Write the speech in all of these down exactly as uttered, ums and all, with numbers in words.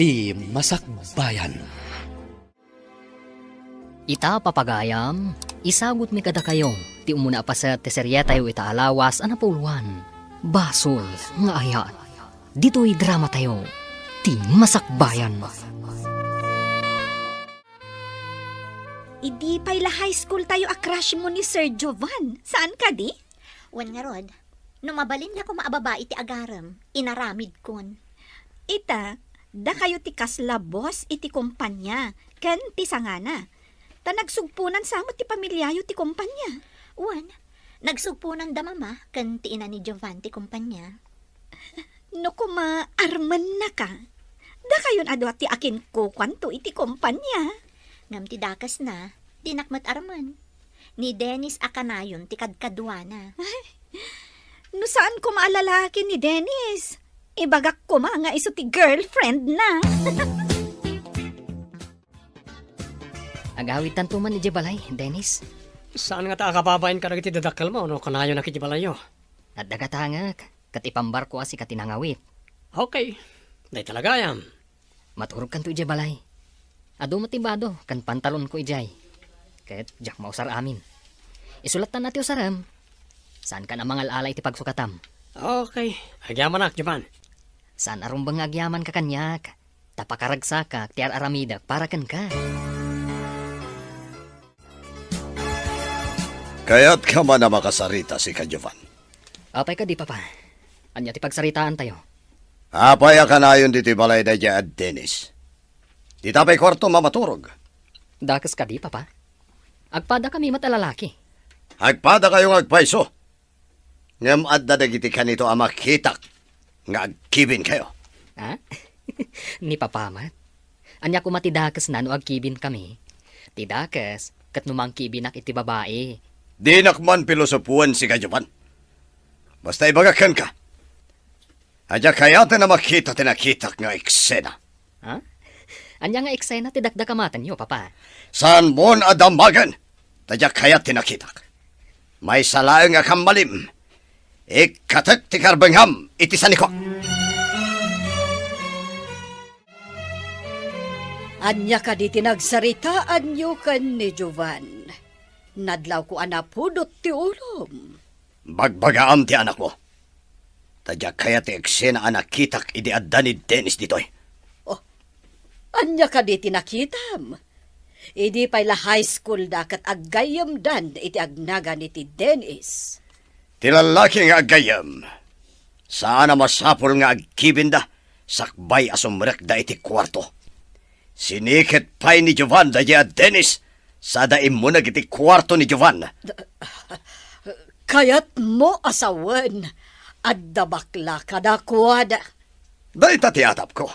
Ti Masakbayan. Ita, papagayam, isagutmi kadakayo ti umuna a paset ti serietayo ita a lawas a napuloan, Basol nga Ayat. Ditoy dramatayo, Ti Masakbayan. Idi pay la high school tayo a crush mo ni Sir Jovan, saan kadi? Wen ngarud, no mabalin la koma a babai ti agarem, inaramidkon. Ita, dakayo ti kasla boss iti kompania ken ti sangana. Ta nagsugponan sa met ti pamiliayo ti kompania. Wen, nagsugponan da mama ken ti ina ni Jovan ti kompania. No koma armenna ka, dakayon a dua ti akinkukuanto iti kompania. Ngem ti dakesna, dinak met armen. Ni Dennis a kanayon ti kadkaduana. Ay, no saan koma a lalaki ni Dennis, ibagak koma nga isu ti girlfriend na. Agawidtanto man idiay balay, Dennis. Saan ngata a kababain kadagiti dadakkelmo no kanayonak idiay balayyo? Adda gatangek, ket ipambarko a sika ti nangawit. Okay. Dayta la gayam. Maturogkanto idiay balay. Adu met ti bado ken pantalonko idiay. Ket diak mausar amin. Isulattan a ti usarem. Saankan a mangal-ala iti pagsukatam. Okay. Agyamanak, Jovan. Saan a rumbeng nga agyamanka kaniak. Ta pakaragsakak ti ar-aramidek para kenka. Kayatka man a makasarita, sika, Jovan? Apay kadi, Papa? Ania ti pagsaritaantayo? Apay a kanayon ditoy balay daydiay a Dennis? Dita pay kuartom a maturog? Dakes kadi, Papa? Agpadakami met a lalaki. Agpadakayo nga agpayso. Ngem adda dagiti kanito a makitak nga agkibinkayo. Ha? Ni Papa met? Ania koma ti dakesna no agkibinkami? Ti dakes, ket no mangkibinak iti babai. Dinak man pilosopoen, sika, Jovan. Basta ibagak kenka, a diak kayaten a makita ti nakitak nga eksena. Ha? Ania nga eksena ti dakdakamatenyo, Papa? Saanmon a damagen, ta diak kayat ti nakitak. Maysa laeng a kammalim, ikkatek ti karbengam iti sanikok. Ania kadi ti nagsaritaanyo ken ni Jovan? Nadlawko a napudot ti ulom. Bagbagaam ti anakmo. Ta diak kayat ti eksena a nakitak idi adda ni Dennis ditoy. Oh, ania kadi ti nakitam? Idi pay la high school da ket aggayyemdan iti agnagan iti Dennis. Ti lallaki nga aggayyem, saan a masapul nga agkibinda sakbay a sumrekda iti kuarto. Siniket pay ni Jovan daydiay a Dennis sada immuneg iti kuarto ni Jovan. Kayatmo a sawen, adda bakla kadakuada. Dayta ti atapko.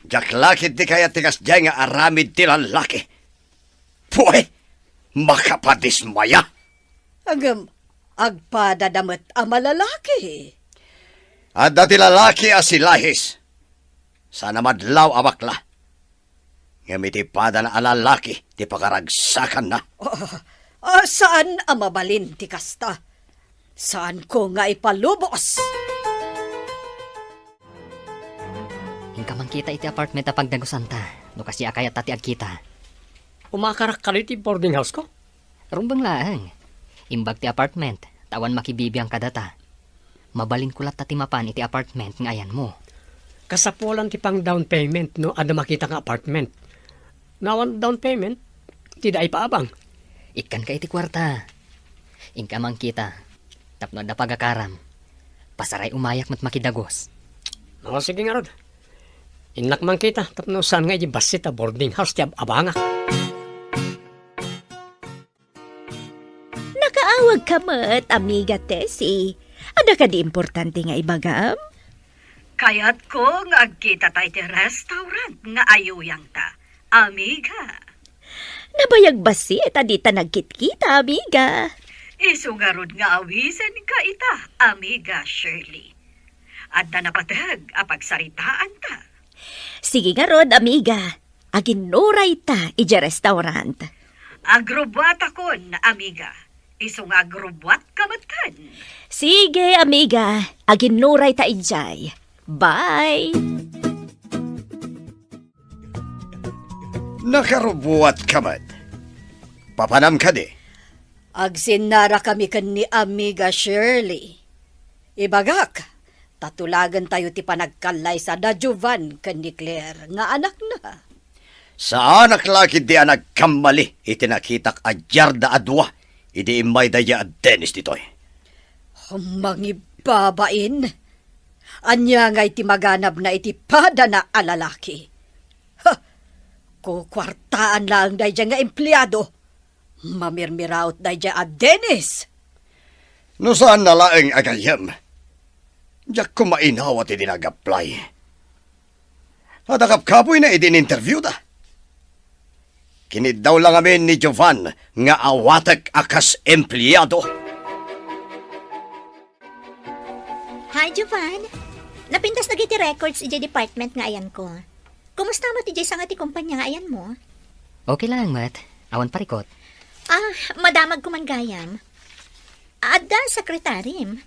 Diak la ketdi kayat ti kasdiay nga aramid ti lallaki. Puy! Makapadismaya! Ngem, agpadada met a malalaki. Adda ti lalaki a silahis. Saan a madlaw a bakla. Ngem iti padana a lalaki ti pakaragsakanna. Ah, ah, saan a mabalin ti kasta. Saanko nga ipalubos. Inka mangkita iti apartment a pagdagusanta, no kasdi a kayatta ti agkita. Umakarak kadi ti boarding house ko? Rumbeng laeng. Imbag ti apartment, ta awan makibibiang kadata. Mabalinko latta ti mapan iti apartment nga ayanmo. Kasapulan ti pang down payment no adda makita nga apartment. No awan down payment, dida ipaabang. Ikkanka iti kuarta. Inka mangkita. Tapno adda pagakaram. Pasaray umayak met makidagus. O, sige ngarud. Innak mangkita, tapno saan nga iti bassit a boarding house ti ab-, abangak. Nakaawagka met, Amiga Tessie. Adda kadi importante nga ibagam? Kayatko nga agkitata iti restaurant nga ayuyangta, Amiga. Nabayag bassit a dita nagkitkita, Amiga. Isu ngarud nga awisenka ita, Amiga Shirley. Adda napateg a pagsaritaanta. Sige ngarud, Amiga. Aginnurayta idiay restaurant. Agrubbuatakon, Amiga. Isu nga agrubbuatka metten. Sige, Amiga. Aginnurayta idiay. Bye! Nakarubuatka met. Papanam kadi? Agsinnarakami ken ni Amiga Shirley. Ibagak, ta tulagentayo ti panagkallaysa da Jovan ken ni Claire nga anakna. Saanak la ketdi a nagkammali iti nakitak a diarda a dua idi immay daydiay a Dennis ditoy. Mangibabain! Ania ngay ti maganabna iti padana a lalaki? Ha! Kukuartaan laeng daydiay nga empleado. Mamirmiraot daydiay a Dennis! No saanna laeng a gayyem, diak koma inawat idi nag-apply. Adda kapkapoyna idi in-interviewda. Kiniddaw la ngamin ni Jovan nga awatek a kas empleado. Hi, Jovan. Napintas dagiti records idiay department nga ayanko. Kumusta met idiay sanga ti kumpanya nga ayanmo? Okay laeng met. Awan parikut. Ah, madamagko man gayam. Adda sekretarim.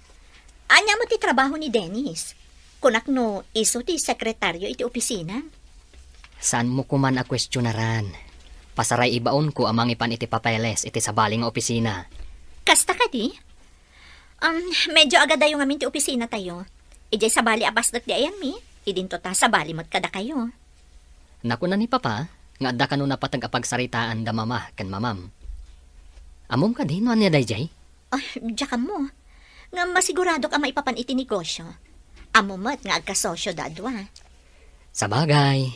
Ania met ti trabaho ni Dennis? Kunak no isu ti sekretario iti opisina. Saanmo koman a kuestionaran. Pasaray ibaonko a mangipan iti papeles iti sabali nga opisina. Kasta kadi? Um, medyo agadayo ngamin ti opisinatayo. Idiay sabali a pasdek ti ayanmi, idinto ta sabali met kadakayo. Nakuna ni Papa nga adda kano napateg a pagsaritaan da Mama ken Mamam. Ammom kadi no ania daydiay? Ay, diak ammo. Ngem masiguradok a maipapan iti negosyo. Ammo met nga agkasosio da a dua. Sabagay.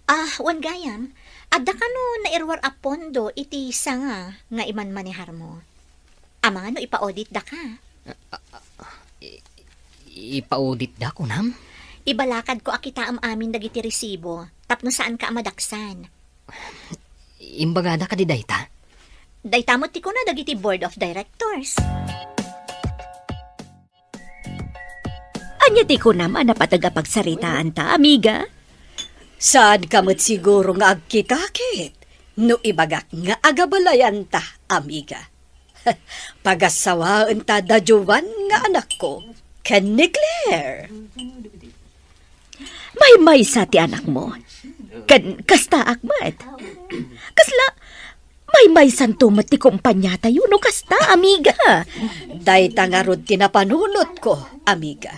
Ah, wen gayam, adda kano nairuar a pondo iti sanga nga imanmaneharmo? Amangan no ipa-audit daka. I-, ipa-audit da, kunam? Ibalakadko a kitaem amin dagiti resibo tapno saanka a madaksan. Imbagada kadi dayta? Dayta met ti kuna dagiti board of directors. Ania ti kunam a napateg a pagsaritaanta, amiga? Saanka met siguro nga agkitakit no ibagak nga agabalayanta, amiga. Pagassawaenta da Jovan nga anakko ken ni Claire. Maymaysa ti anakmo. Ken kastaak met. Kasla, maymaysanto met ti kumpaniatayo no kasta, amiga. Dayta ngarud ti napanunotko, amiga.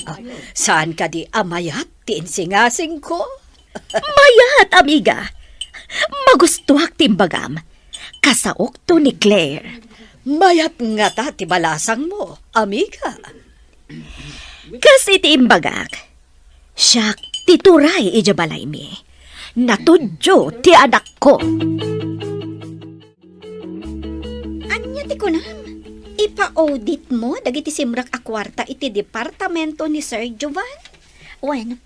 Ah, saan kadi a mayat ti insingasingko? Mayat, amiga. Magustuak ti imbagam. Kasaokto ni Claire. Mayat ngata ti balasangmo, amiga. Kas iti imbagak, siak ti turay idiay balaymi. Natudyo ti anakko. Ania ti kunam? Ipa-auditmo dagiti simrek a kuarta iti departamento ni Sir Jovan? Wen,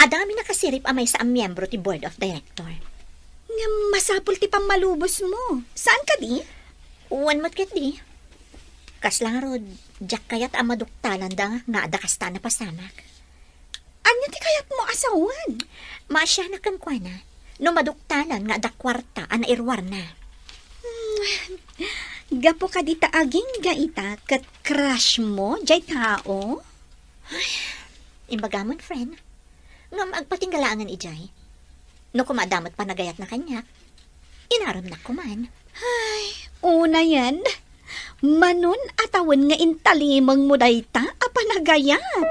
adda ngamin nakasirib a maysa a miembro ti board of director. Ngem masapul ti pammalubosmo. Saan kadi? Wen met ketdi. Kasla ngarud, diak kayat a maduktalanda nga adda kasta a napasamak. Ania ti kayatmo a sawen? Maasianak kenkuana no maduktalan nga adda kuarta a nairuarna. Hmm, gapu kadi ta agingga ita ket crushmo diay tao? Ay, imbagamon, friend. Ngem agpatingga laengen idiay. No koma adda met panagayatna kaniak, inaremnak koman. Ay, unayen, manon a tawen nga intalimengmo dayta a panagayat.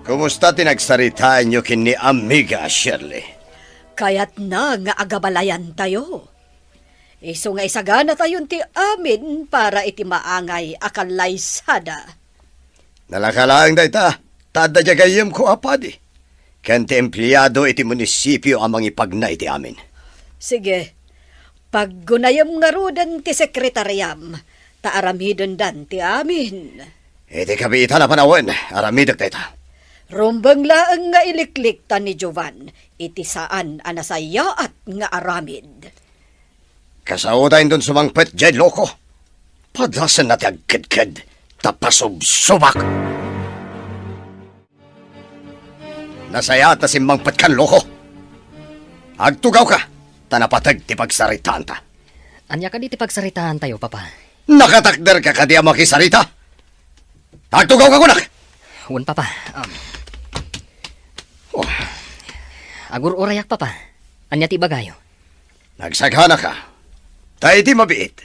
Kumusta ti nagsaritaanyo ken ni Amiga Shirley? Kayatna nga agabalayantayo. Isu nga isaganatayon ti amin para iti maangay a kallaysada. Nalaka laeng dayta, ta adda diay gayyemko a padi, ken ti empleado iti munisipio a mangipagna iti amin. Sige, paggunayem ngaruden ti sekretariam, ta aramidendan ti amin. Iti kabiitan a panawen, aramidek dayta. Rumbeng laeng nga iliklikta ni Jovan iti saan a nasayaat nga aramid. Kasaoda inton sumangpet diay loko. Padasenna ti agkedked, ta pasubsubak. Nasayaat a simmangpet kan loko. Agtugawka, ta napateg ti pagsaritaanta. Ania kadi ti pagsaritaantayo, Papa? Nakatakderka kadi a makisarita? Agtugawka kunak! Wen, Papa. Um. Oh. Agur-urayak, Papa. Ania ti ibagayo? Nagsaganaka. Ta iti mabiit,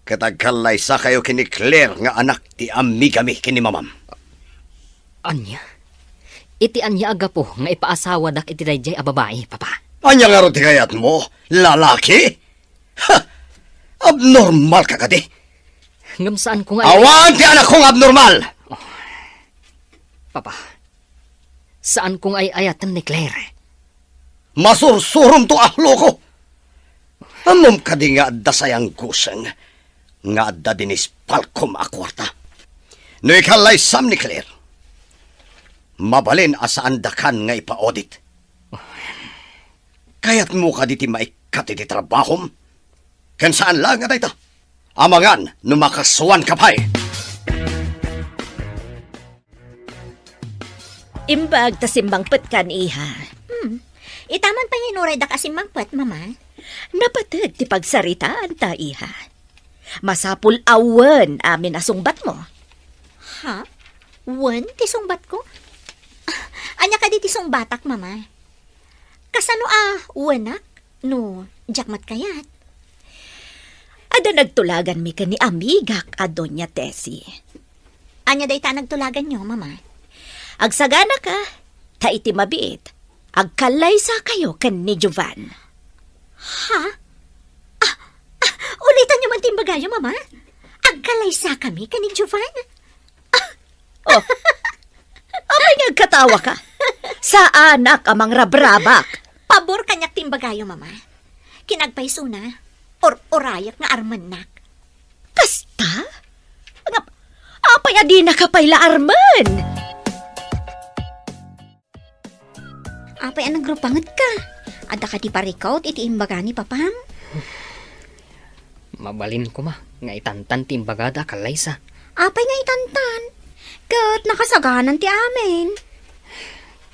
ket agkallaysakayo ken ni Claire nga anak ti amigami ken ni mamam. Ania? Iti ania a gapu nga ipaasawadak iti daydiay a babai, Papa? Ania ngarud ti kayatmo? Lalaki? Ha! Abnormal ka kadi? Ngem saanko nga ay- Awan ti anakko nga abnormal! Papa, saanko nga ay-ayaten ni Claire. Masursurom to a loko! Ammom kadi nga adda sayanggusen nga adda dinispalkom a kuarta? No ikallaysam ni Claire, mabalin a saandakan nga ipa-audit. Kayatmo kadi ti maikkat iti trabahom? Ken saan laeng a dayta. Amangan no makasuanka pay. Imbag ta simmangpetkan, iha. Hmm. Ita man pay nga inuraydak a simmangpet, Mama. Napateg ti pagsaritaanta, iha. Masapul a wen amin a sungbatmo. Ha? Wen ti sungbatko? Ah, ania kadi ti sungbatak, Mama? Kasano a wenak no diak met kayat? Adda nagtulaganmi ken ni amigak a Doña Tessie. Ania dayta a nagtulaganyo, Mama? Agsaganaka, ta iti mabiit, agkallaysakayo ken ni Jovan. Ha? Ah, ah, ulitanyo man ti imbagayo, Mama? Agkallaysakami ken ni Jovan? Oh. Apay nga agkatawaka? Saanak a mangrabrabak. Pabor kaniak ti imbagayo, Mama. Ken agpaysona, ur-urayak nga armennak. Kasta? Nga, apay a dinaka pay la armen? Apay a nagrupangetka? Adda kadi parikut iti imbaga ni papam? Mabalin koma nga itantan ti imbagada a kallaysa. Apay nga itantan? Ket nakasaganan ti amin.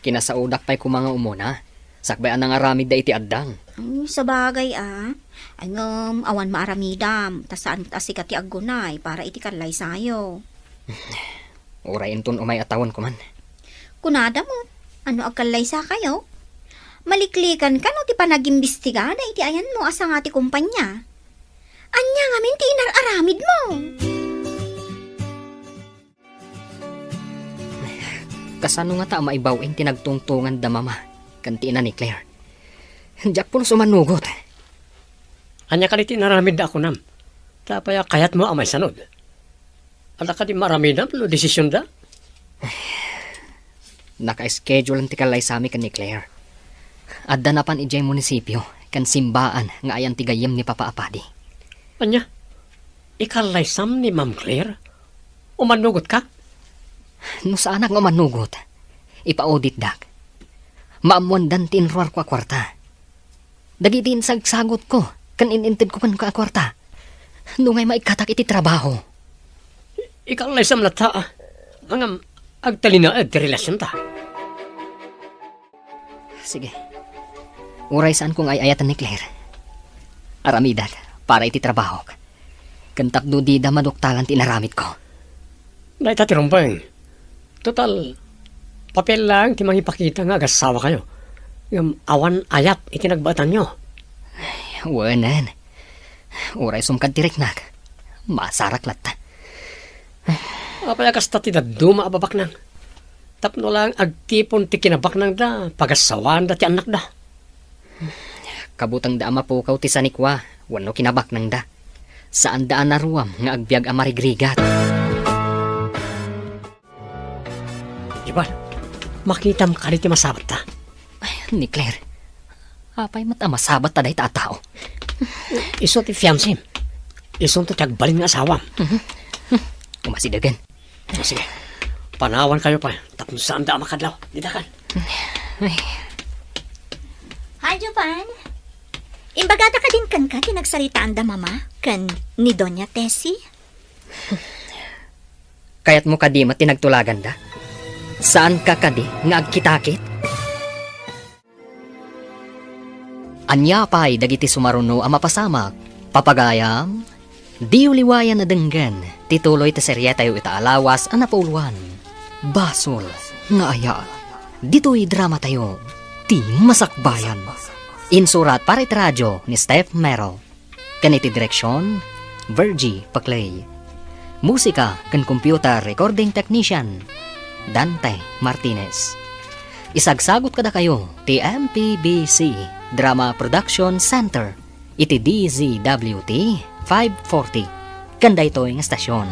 Kinasaodak pay koma nga umuna, sakbay a nangaramidda iti addang. Ay, sabagay a. Ay, ngem awan maaramidam, ta saan met a sika ti aggunay para iti kallaysayo. Uray inton umay a tawen koman. Kunada met, ano agkallaysakayo? Maliklikanka no ti panagimbistigada iti ayanmo a sanga ti kompania. Ania ngamin ti inar-aramidmo? Kasano ngata a maibaw-in ti nagtungtonganda mama ken ti ina ni Claire? Diak pulos umanugot. Ania kadi ti inaramidda a kunam? Ta apay a kayatmo a maisanud? Adda kadi maaramidam no desisionda? Naka-schedule ti kallaysami ken ni Claire. Adda napan idiay munisipio ken simbaan nga ayan ti gayyem ni Papa a Padi. Ania? Ikallaysam ni Ma'am Claire? Umanugotka? No saanak nga umanugot, ipa-auditdak. Maammoandan ti inruarko a kuarta. Dagiti insagsagutko ken in-intedko kenka a kuarta. Nungay maikkatak iti trabaho. Ikallaysam latta, a. Ngem agtalinaed ti relasionta. Sige. Uray saanko nga ay-ayaten ni Claire, aramidak para iti trabahok. Ken tapno dida maduktalan ti inaramidko. Dayta ti rumbeng. Total, papel laeng ti mangipakita nga agassawakayo. Ngem awan ayat iti nagbaetanyo. Ay, wenen. Uray sumkad ti riknak, masarak latta. Apay a kasta ti dadduma a babaknang? Tapno laeng agtipon ti kinabaknangda, pagassawaanda ti annakda. Kabutengda a mapukaw ti sanikua wenno kinabaknangda. Saanda a naruam nga agbiag a marigrigat. Jovan, makitam kadi ti masabatta? Ay, ni Claire, apay met a masabat ta dayta a tao? Isu ti fiancem. Isunto ti agbalin nga asawam. Mhm. Umasidegen. O, sige. Panawankayo pay tapno saanda a makadlaw. Dida kan. Ay. Hi, Jovan. Imbagada kadin kenka ti nagsaritaanda mama ken ni Doña Tessie? Kayatmo kadi met ti nagtulaganda? Saanka kadi nga agkitakit? Ania pay dagiti sumaruno a mapasamak? Papagayam, diyo liwayan a denggen ti tuloy ti serietayo ita a lawas a napauluan, Basol nga Ayat. Ditoy dramatayo, Ti Masakbayan. Insurat para iti radyo ni Steph Mero. Ken iti direksyon, Virgie Paclay. Musika ken computer recording technician, Dante Martinez. Isagsagut kadakayo ti M P B C Drama Production Center iti D Z W T five forty ken daytoy nga estasyon.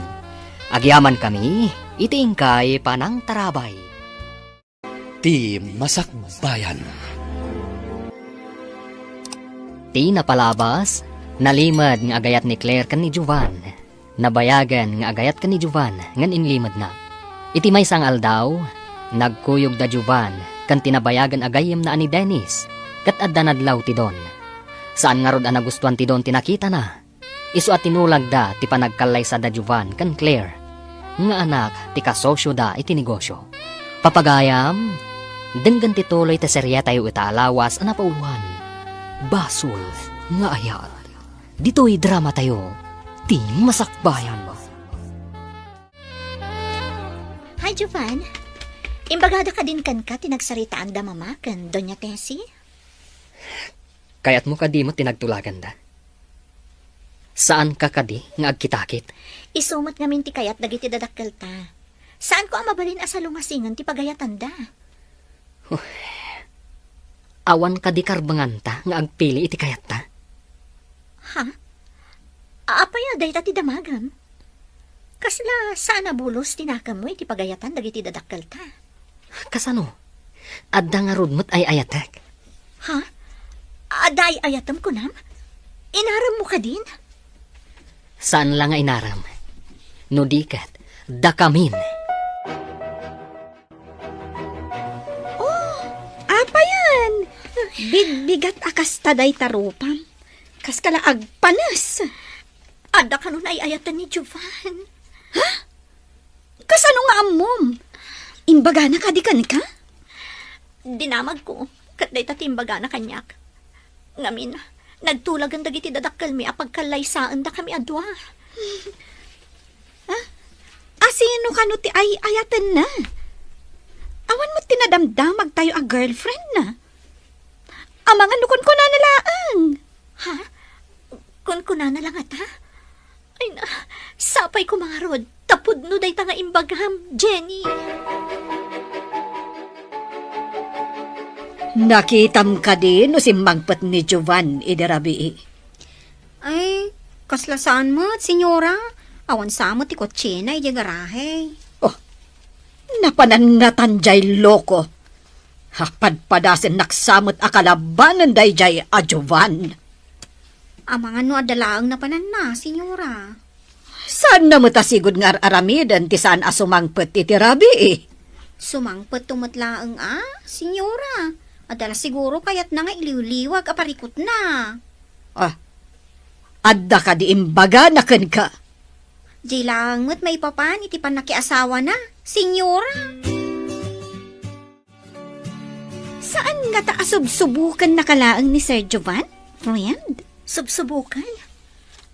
Agyamankami iti inkay panangtarabay. Ti Masakbayan. Ti napalabas, nalimed nga agayat ni Claire ken ni Jovan. Nabayagen nga agayat ken ni Jovan ngem inlimedna. Iti maysa nga aldaw, nagkuyog da Jovan ken ti nabayagen a gayyemna a ni Dennis, ket adda nadlaw ti Don. Saan ngarud a nagustuan ti Don ti nakitana. Isu a tinulagda ti panagkallaysa da Jovan ken Claire, nga anak ti kasosioda iti negosyo. Papagayam, denggen ti tuloy ti serietayo ita a lawas a napauloan, Basol nga Ayat. Ditoy dramatayo, Ti Masakbayan. Hi, Jovan. Imbagada kadin kenka ti nagsaritaanda Mama ken Doña Tessie? Kayatmo kadi met ti nagtulaganda? Saanka kadi nga agkitakit? Isu met ngamin ti kayat dagiti dadakkelta. Saanko a mabalin a salungasingen ti pagayatanda. Huh. Awan kadi karbenganta nga agpili iti kayatta? Ha? Apay a dayta ti damagem? Kasla saan a bulos ti nakemmo iti pagayatan dagiti dadakkelta? Kasano? Adda ngarud met ay-ayatek. Ha? Adda ay-ayatem kunam? Inaremmo kadin? Saan la nga inarem. No di ket, dakamin. Oh, apayan? Bigbigat a kasta dayta rupam. Kaskala agpanes. Adda kano ay-ayatan ni Jovan. Ha? Kasano nga ammom? Imbagana kadi kenka? Dinamagko, ket dayta ti imbagana kaniak. Ngamin, nagtulagan dagiti dadakkelmi a pagkallaysaendakami a dua. Ah, asino kano ti ay-ayatenna? Awan met ti nadamdamagtayo a girlfriendna. Amangan no kunkunana laeng. Ha? Kunkunana la ngata? Ay na, sapay koma ngarud, ta pudno dayta nga imbagam, Jenny. Nakitam kadi no simmangpet ni Jovan idi rabii? Ay, kasla saan met, senyora. Awan sa met ti kotsena idiay garahe. Oh, napanannatan jay loko. Ha, padpadasennak sa met a kalabanen dayjay a Jovan. Amangan no adda laeng napananna, senyora. Saanna met a sigud nga ar-aramiden ti saan a sumangpet iti rabii? Sumangpetto met laeng a, senyora. Adda la siguro kayatna nga iliwliwag a parikutna. Ah, adda kadi imbagana kenka? Di laeng met maipapan iti pannakiasawana, senyora. Saan ngata a subsubukennaka laeng ni Sir Jovan, friend? Subsubuken?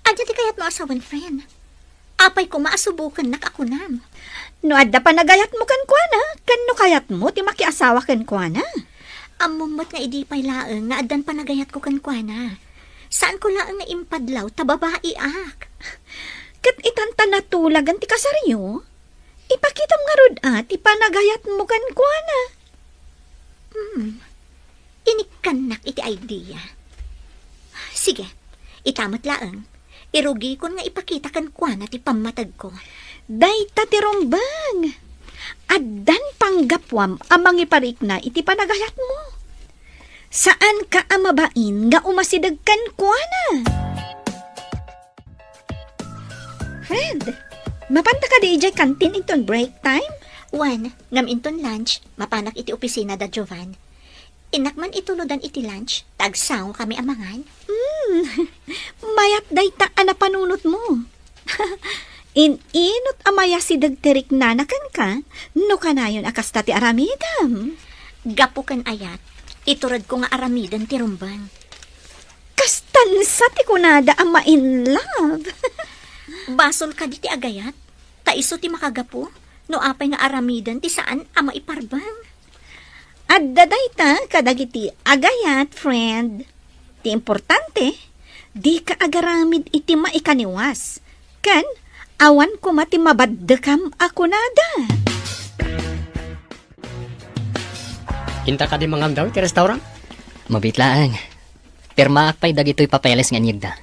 Ania ti kayatmo a sawen, friend? Apay koma a subukennak a kunam? No adda panagayatmo kenkuana, ken no kayatmo ti makiasawa kenkuana. Ammom met nga idi pay laeng nga addan panagayatko kenkuana. Saanko laeng nga impadlaw ta babaiak. Ket itan ta natulagan ti kasaryo? Ipakitam ngarud a ti panagayatmo kenkuana. Hmm. Inikkannak iti idea. Sige, ita met laeng. Irugikon nga ipakita kenkuana ti pammategko. Dayta ti rumbeng. Addan panggapuam a mangiparikna iti panagayatmo. Saanka a mabain nga umasideg kenkuana. Friend, mapanta kadi idiay kantin inton break time? Wen, ngem inton lunch, mapanak iti opisina da Jovan. Innak man itulodan iti lunch, ta agsangokami a mangan. Hmm, mayat dayta a napanunotmo. In-inot a mayasideg ti riknana kenka, no kanayon a kasta ti aramidem. Gapu ken ayat, ituredko nga aramiden ti rumbeng. Kastansa ti kunada a ma-in love? Basol kadi ti agayat, ta isu ti makagapu no apay nga aramiden ti saan a maiparbeng. Adda dayta kadagiti agayat, friend. Ti importante, dika agaramid iti maikaniwas, ken awan koma ti mabaddekam a kunada. Inta kadi mangandaw iti restaurant? Mabiit laeng. Pirmaak pay dagitoy papeles nga inyegda.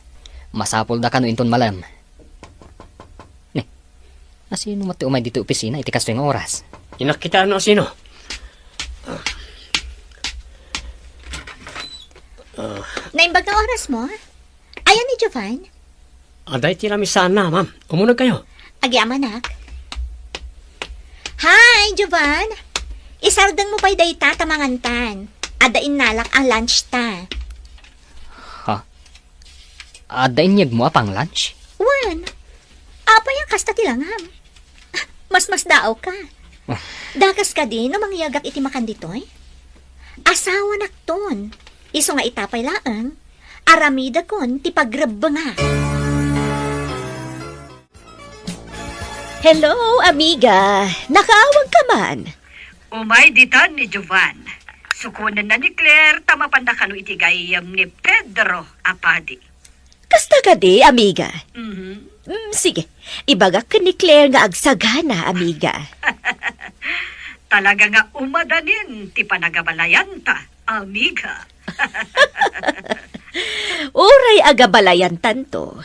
Masapulda kano inton malem. Ni, asino met ti umay ditoy opisina iti kastoy nga oras? Inakkitaan no asino. Ah. Naimbag nga oras mo? Ayan ni Jovan? Adda iti lamisaanna, ma'am. Umuneg kayo. Agyamanak. Hi, Jovan! Isardeng mo pay dayta ta mangantan. Adda innalak a lunch ta. Ha? Adda inyegmo a pang-lunch? Wen. Apay a kasta ti langam? Masmasdaaw ka. Ah. Dakes kadi no mangyegak iti makan ditoy? Asawanakton. Isu nga ita pay laeng, aramidakon ti pagrebbenga. Hello, amiga. Nakaawag ka man? Umay ditan ni Jovan. Sukonenna ni Claire ta mapanda kano iti gayyem ni Pedro a padi. Kasta kadi, amiga? Mhm. Mm, sige. Ibagak ken ni Claire nga agsagana, amiga. Talaga nga umadanin ti panagabalayanta, amiga. Uray agabalayantanto,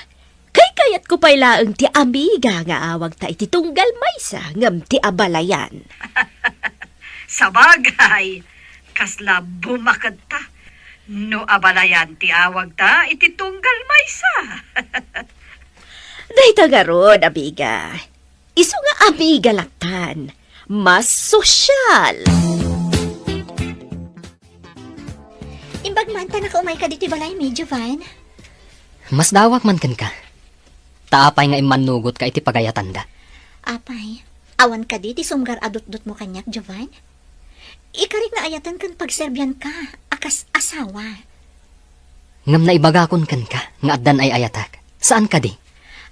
kaykayatko pay laeng ti amiga nga awagta iti tunggal maysa ngem ti abalayan. Sabagay, kasla bumaketta no abalayan ti awagta iti tunggal maysa. Dayta ngarud, amiga. Isu nga amiga lattan, mas sosyal. Imbag man ta nakaumayka ditoy balaymi, Jovan. Masdaawak man kenka. Ta apay nga immannugotka iti pagayatanda? Apay, awan kadi ti sumgar a dutdutmo kaniak, Jovan? Ikarik nga ayaten ken pagserbianka a kas asawa. Ngem naibagakon kenka nga addan ay-ayatek. Saan kadi?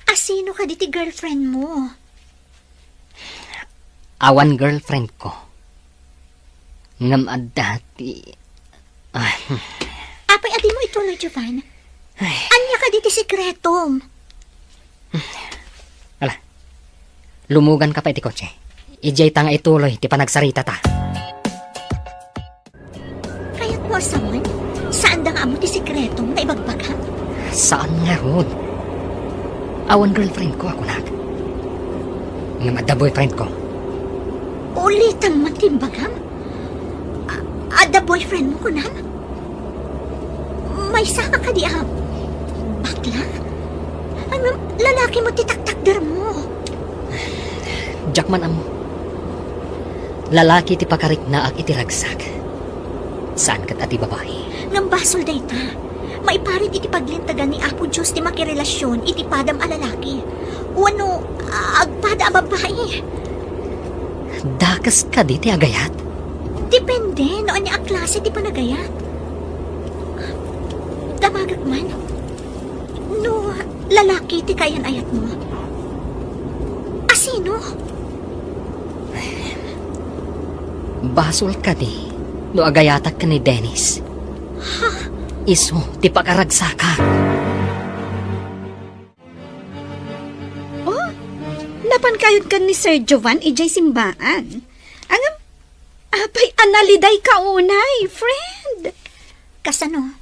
Asino kadi ti girlfriend mo? Awan girlfriend ko. Ngem adda ti, ah. Apay, adimo ituloy, Jovan? Ay. Ania kadi ti sikretom? Ala, lumuganka pay iti kotse. Idiay ta nga ituloy ti panagsaritata. Kayatmo a sawen, saanda nga ammo ti sikretom nga ibagbagam? Saan ngarud. Awan girlfriend ko a kunak. Ngem adda boyfriend ko. Ulitem man ti imbagam? A-, adda boyfriend mo, kunam? Maysa ka kadi a bakla? Ano, lalaki mo ti taktakder mo? Diak man ammo. Lalaki ti pakariknaak iti ragsak. Saan ket a ti babai. Ngem basol dayta. Maiparit iti paglintegan ni Apo Dios ti makirelasion iti padam a lalaki. Wenno, agpada a babai. Dakes kadi ti agayat? Depende no ania a klase ti panagayat. Damagek man. No lalaki ti kaayan-ayatmo, asino? Basol kadi no agayatak ken ni Dennis. Ha? Isu ti pakaragsakak. Oh, napan kayod ken ni Sir Jovan idiay simbaan. Ngem, apay a nalidayka unay, friend? Kasano?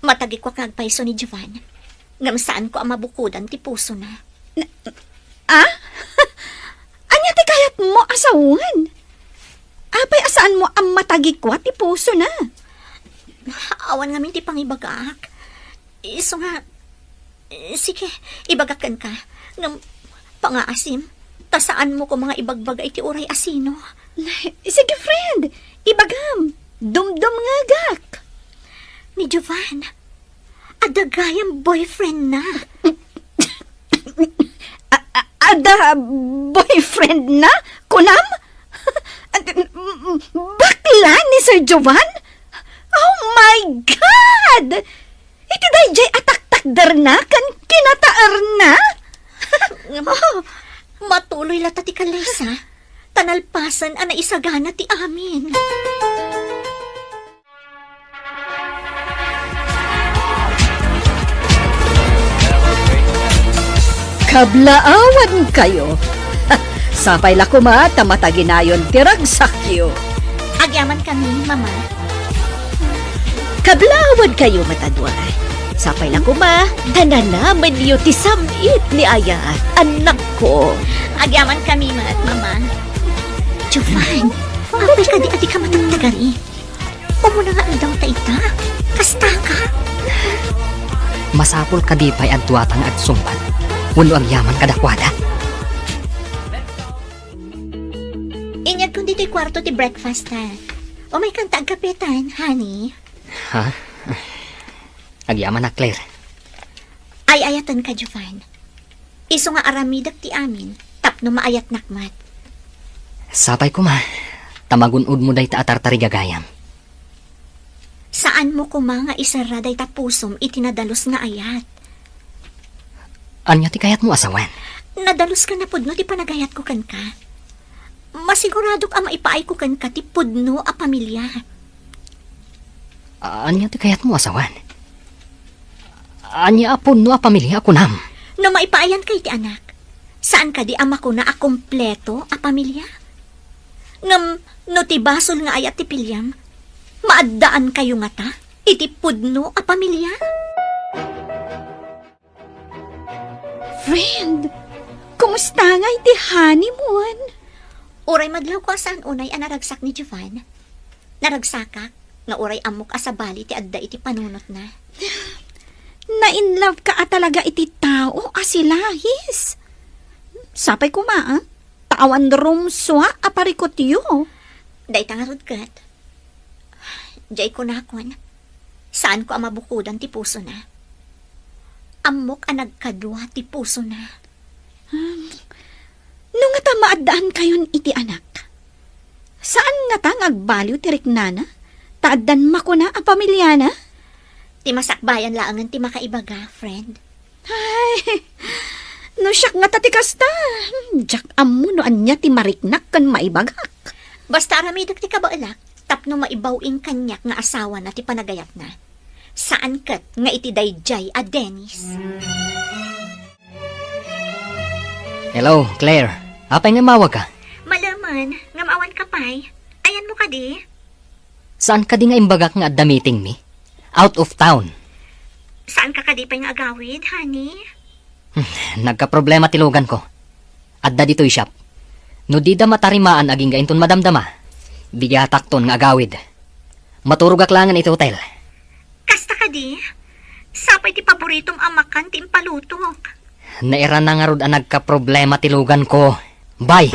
Matagikuak nga agpayso ni Jovan. Ngem saanko a mabukodan ti pusona. Na, ah? Ania ti kayatmo a sawen? Apay a saanmo a matagikua ti pusona? Awan ngamin ti pangibagak. Isu nga, eh, sige, ibagak kenka. Ngem, pangaasim, ta saanmo koma nga ibagbaga iti uray asino. Sige, friend, ibagam. Dumdumngegak. Ni Jovan, adda gayam boyfriend na. A-, a-, adda boyfriend na? Kunam? Bakla ni Sir Jovan? Oh my God! Iti daydiay a taktakderna ken kinataerna? Ngem, oh, matuloy latta ti kallaysa, ta nalpasen a naisagana ti amin. Kablaawankayo. Sapay la koma ta mataginayon ti ragsakyo. Agyamankami, Mama. Kablaawankayo met a dua. Sapay la koma ta nanamenyo ti sam-it ni Ayat, annakko. Agyamankami met, Mama. Jovan, apay kadi a dika matagtagari? Umuna nga aldaw ta ita. Kastaka. Masapul kadi pay a duata nga agsungbat wenno agyaman kadakuada? Inyegkon ditoy kuarto ti breakfast, ha? Umaykan ta agkapetan, honey. Ha? Agyamanak, Claire. Ay-ayatenka, Jovan. Isu nga aramidek ti amin tapno maayatnak met. Sapay koma, ta magun-odmo dayta a tartarigagayam. Saanmo koma nga isarra dayta pusom iti nadalus nga ayat. Ania ti kayatmo a sawen? Nadalus ken napudno ti panagayatko kenka. Masiguradok a maipaayko kenka ti pudno a pamilia. Ania ti kayatmo a sawen? Ania a pudno a pamilia a kunam? No maipaayanka iti anak, saan kadi a makuna a kompleto a pamilia? Ngem no ti basol nga ayat ti piliam, maaddaankayo ngata iti pudno a pamilia? Friend, kumusta ngay ti honeymoon? Uray madlawko a saan unay a naragsak ni Jovan. Naragsakak nga uray ammok a sabali ti adda iti panunotna. Na-in love ka a talaga iti tao a si Lahis. Sapay koma, ah, ta awan rumsua a parikutyo. Dayta ngarud ket, diay kunakon, saanko a mabukodan ti pusona. Ammok a nagkadua ti pusona. Hmm. No ngata maaddaankayon iti anak, saan ngata nga agbaliw ti riknana, ta addan makuna a pamiliana? Ti masakbayan laengen ti makaibaga, friend. Ay, no siak ngata ti kasta, diak ammo no ania ti mariknak ken maibagak. Basta aramidek ti kabaelak tapno maibaw-ing kaniak nga asawana ti panagayatna. Saan ket nga iti daydiay a Dennis. Hello, Claire. Apay nga immawagka? Malemen, ngem awanka pay. Ayanmo kadi? Saan kadi nga imbagak nga adda meetingmi? Out of town. Saanka kadi pay nga agawid, honey? Hmm, nagkaproblema ti luganko. Adda ditoy shop. No dida matarimaan agingga inton madamdama, bigatakton nga agawid. Maturogak laengen iti hotel. Kasta kadi? Sapay ti paboritom a makan ti impalutok. Nairana ngarud a nagkaproblema ti luganko. Bye!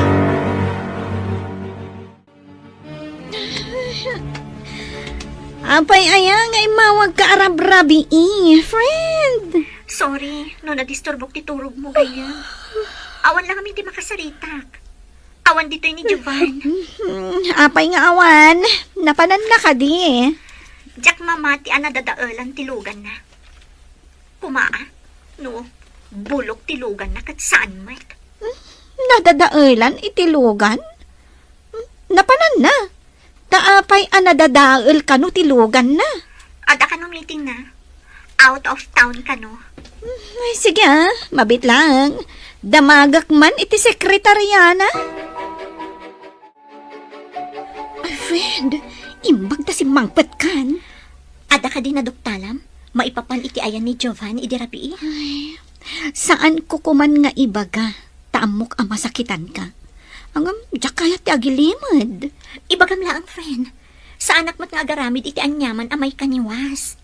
Apay aya nga immawagka a rabrabii, friend? Sorry, no nadisturbok ti turogmo, gayam. Awan la ngamin ti makasaritak. Awan ditoy ni Jovan. Hmm, apay nga awan? Napananna kadi? Diak mamati a nadadaelan ti luganna. Koma, no bulok ti luganna ket saan met. Hmm, nadadaelan iti lugan? Hmm, napananna? Ta apay a nadadael kano ti luganna? Adda kano meetingna. Out of town kano. Hmm, ay, sige, ah. Mabiit lang. Damagak man iti sekretariana. Ay, friend, imbag ta simmangpetkan. Adda kadi naduktalam? Maipapan iti ayan ni Jovan idi rabii? Ay, saanko koman nga ibaga, ta ammok a masakitanka. Ngem, diak kayat ti agilimed. Ibagam laeng, friend. Saanak met nga agaramid iti aniaman a maikaniwas.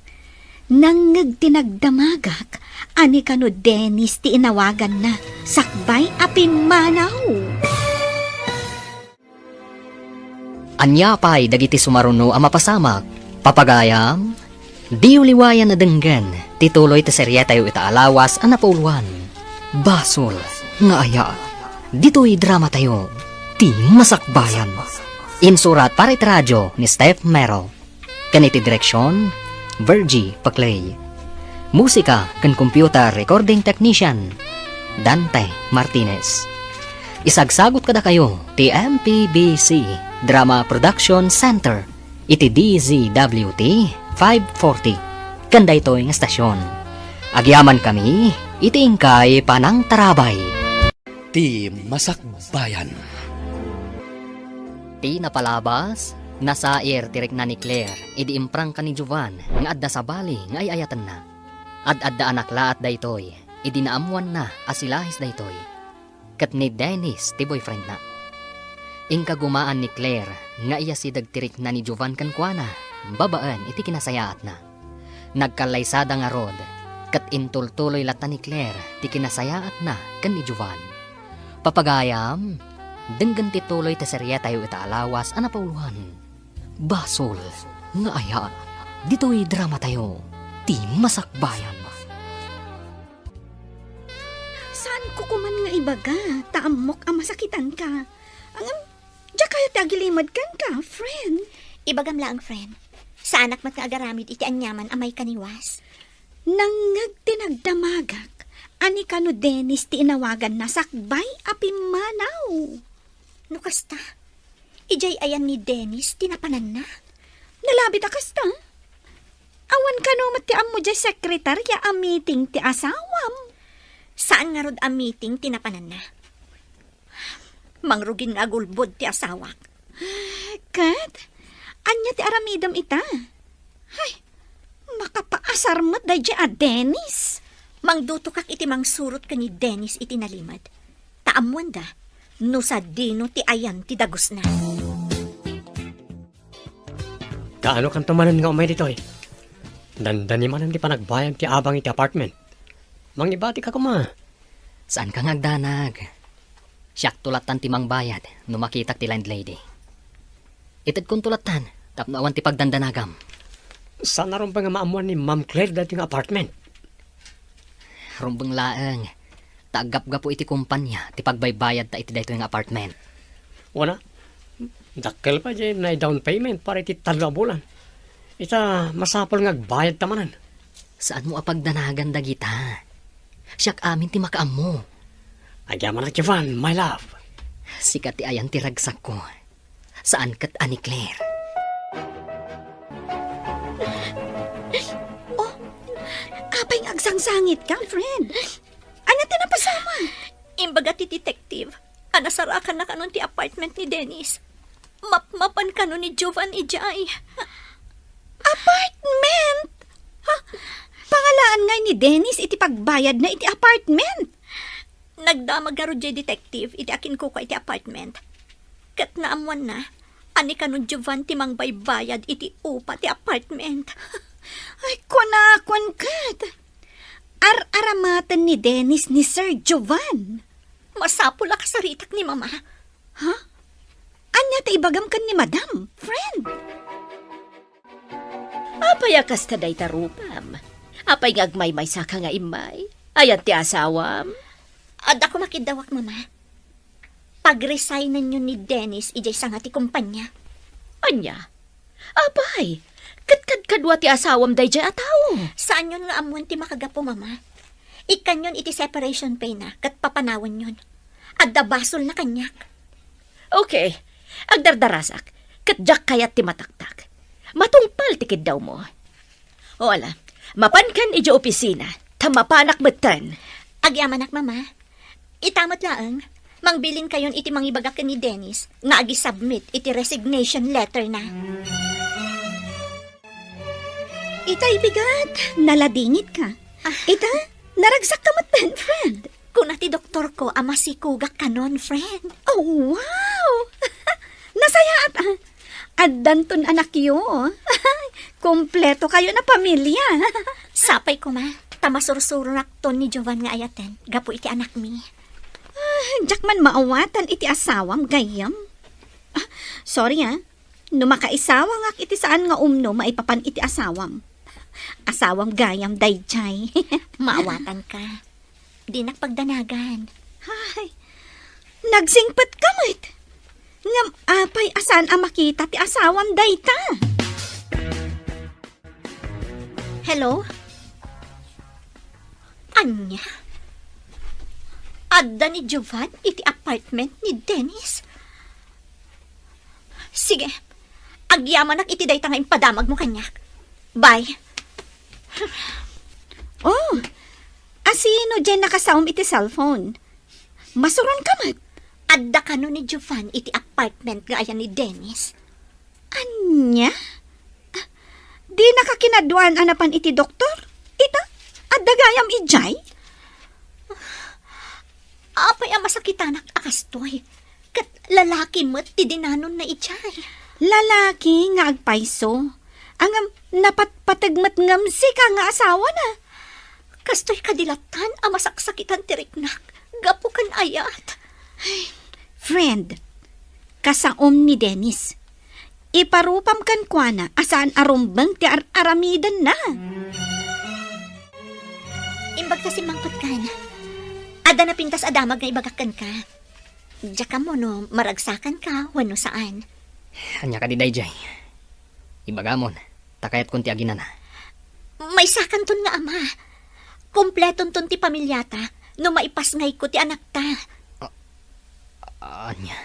Nangngeg ti nagdamagak a ni kano Dennis ti inawaganna, sakbay a pimmanaw. Ania pay dagiti sumaruno a mapasamak, papagayam? Diyo liwayan a denggen ti tuloy ti serietayo ita a lawas a napauluan, Basol nga Ayat. Ditoy dramatayo, Ti Masakbayan. Insurat para iti radio ni Steph Mero. Ken iti direksion, Virgie Paclay. Musika ken computer recording technician, Dante Martinez. Isagsagut kadakayo ti M P B C Drama Production Center iti D Z W T five forty ken daytoy nga estasion. Agyamankami iti inkay panangtarabay. Ti Masakbayan. Ti napalabas, nasair ti rikna ni Claire idi imprangka ni Jovan nga adda sabali nga ay-ayatenna. Ad-adda a naklaat daytoy idi naammoanna a si Lahis daytoy. Ket ni Dennis ti boyfriendna. Inkagumaan ni Claire nga iyasideg ti rikna ni Jovan kenkuana babaen iti kinasayaatna. Nagkallaysada ngarud, ket intultuloy latta ni Claire ti kinasayaatna ken ni Jovan. Papagayam, denggen ti tuloy ti serietayo ita a lawas a napauloan. Basol nga aya, ditoy dramatayo, ti masakbayan. Saanko koman nga ibaga, ta ammok a masakitanka. Ngem, diak kayat ti agilimed kenka, friend. Ibagam laeng, friend. Saanak met nga agaramid iti aniaman a maikaniwas. Nangngeg ti nagdamagak a ni kano Dennis ti inawaganna sakbay a pimmanaw. No kasta, idiay ayan ni Dennis ti napananna? Nalabit a kasta? Awan kano met ti ammo diay sekretarya a meeting ti asawam? Saan ngarud a meeting ti napananna. Mangrugin nga agulbod ti asawak. Ket, ania ti aramidem ita? Ay, makapaasar met daydiay a Dennis. Mangdutokak iti mangsurot ken ni Dennis iti nalimed. Ta ammoenda no sadino ti ayan ti dagusna. Kaano kanto manen nga umay ditoy? Dandani manen ti panagbayad ti abang iti apartment. Mangibatika koma. Saanka nga agdanag. Siakto lattan ti mangbayad no makitak ti landlady. Itedkonto lattan tapno awan ti pagdandanagam. Saan a rumbeng nga maammoan ni Ma'am Claire daytoy nga apartment? Rumbeng laeng, ta aggapgapu iti kumpania ti pagbaybayadta iti daytoy nga apartment. Wana, dakkel pay diay nai-down payment para iti tallo a bulan. Ita, masapul nga agbayadta manen. Saanmo a pagdanagan dagita. Siak amin ti makaammo. Agyamanak, Jovan, my love. Sika ti ayan ti ragsakko. Saan ket a ni Claire. Oh, apay nga agsangsangitka, friend? Ania ti napasamak? Imbaga ti detective a nasarakanna kanon ti apartment ni Dennis. Mapmapan kano ni Jovan idiay. Apartment? Ha? Pangalaan ngay ni Dennis iti pagbayadna iti apartment? Nagdamag ngarud diay detective iti akinkukua iti apartment. Ket naammoanna a ni kano Jovan ti mangbaybayad iti upa ti apartment. Ay, kunak, kunak. Ar-aramaten ni Dennis ni Sir Jovan. Masapul a kasaritak ni Mama. Ha? Ania ti ibagam ken ni Madam, friend? Apay a kasta dayta rupam? Apay nga agmaymaysaka nga immay? Ayan ti asawam? Adda koma kiddawak, Mama. Pag-resignenyon ni Dennis idiay sanga ti kumpanya. Ania? Apay, ket kadkadua ti asawam daydiay a tao? Saanyon nga ammoen ti makagapu, Mama. Ikkanyon iti separation pay na ket papanawenyon. Adda basolna kaniak. Okay, agdardarasak, ket diak kayat ti mataktak. Matungpal ti kiddawmo. O ala, mapankan idiay opisina, ta mapanak metten. Agyamanak, Mama. Ita met laeng, mangbilinkayon iti mangibaga ken ni Dennis nga agi-submit iti resignation letter na. Itay bigat, naladingitka. Ah. Ita, naragsakka metten, friend. Kuna ti doktorko a masikogak kanon, friend. Oh, wow! Nasayaat, ah. Addanton anakyo. Kompleto kayon a pamilya. Sapay koma, ta masursuronakton ni Jovan nga ayaten gapu iti anakmi. Ah, diak man maawatan iti asawam, gayyem. Ah, sorry, ah. No makaisawangak iti saan nga umno maipapan iti asawam. Asawam gayam daydiay. Maawatanka. Dinak pagdanagan. Ay, nagsingpetka met. Ngem apay a saan a makita ti asawam dayta? Hello? Ania? Adda ni Jovan iti apartment ni Dennis? Sige, agyamanak iti dayta nga impadamagmo kaniak. Bye. Oh, Sino diay nakasaom iti cellphone? Masuron ka met. Adda kano ni Jovan iti apartment nga ayan ni Dennis. Ania? Ah, di nakakinadwaan a napan iti doktor? Ita, adda gayam idiay? Apay a masakitanak a kastoy? Ket lalaki met ti dinanonna idiay. Lalaki nga agpayso. Ngem napatpateg met ngem sika nga asawana. Kastoy kadi lattan a masaksakitan ti riknak gapu ken ayat. Friend, kasaom ni Dennis. Iparupam kenkuana a saan a rumbeng ti ar-aramidenna. Imbag ta simmangpetkan. Adda napintas a damag nga ibagak kenka. Diak ammo no maragsakanka wenno saan. Ania kadi daydiay? Ibagamon, ta kayatkon ti aginana. Maysakanton nga ama. Kompletonton ti pamiliata no maipasngayko ti anakta. A-, ania?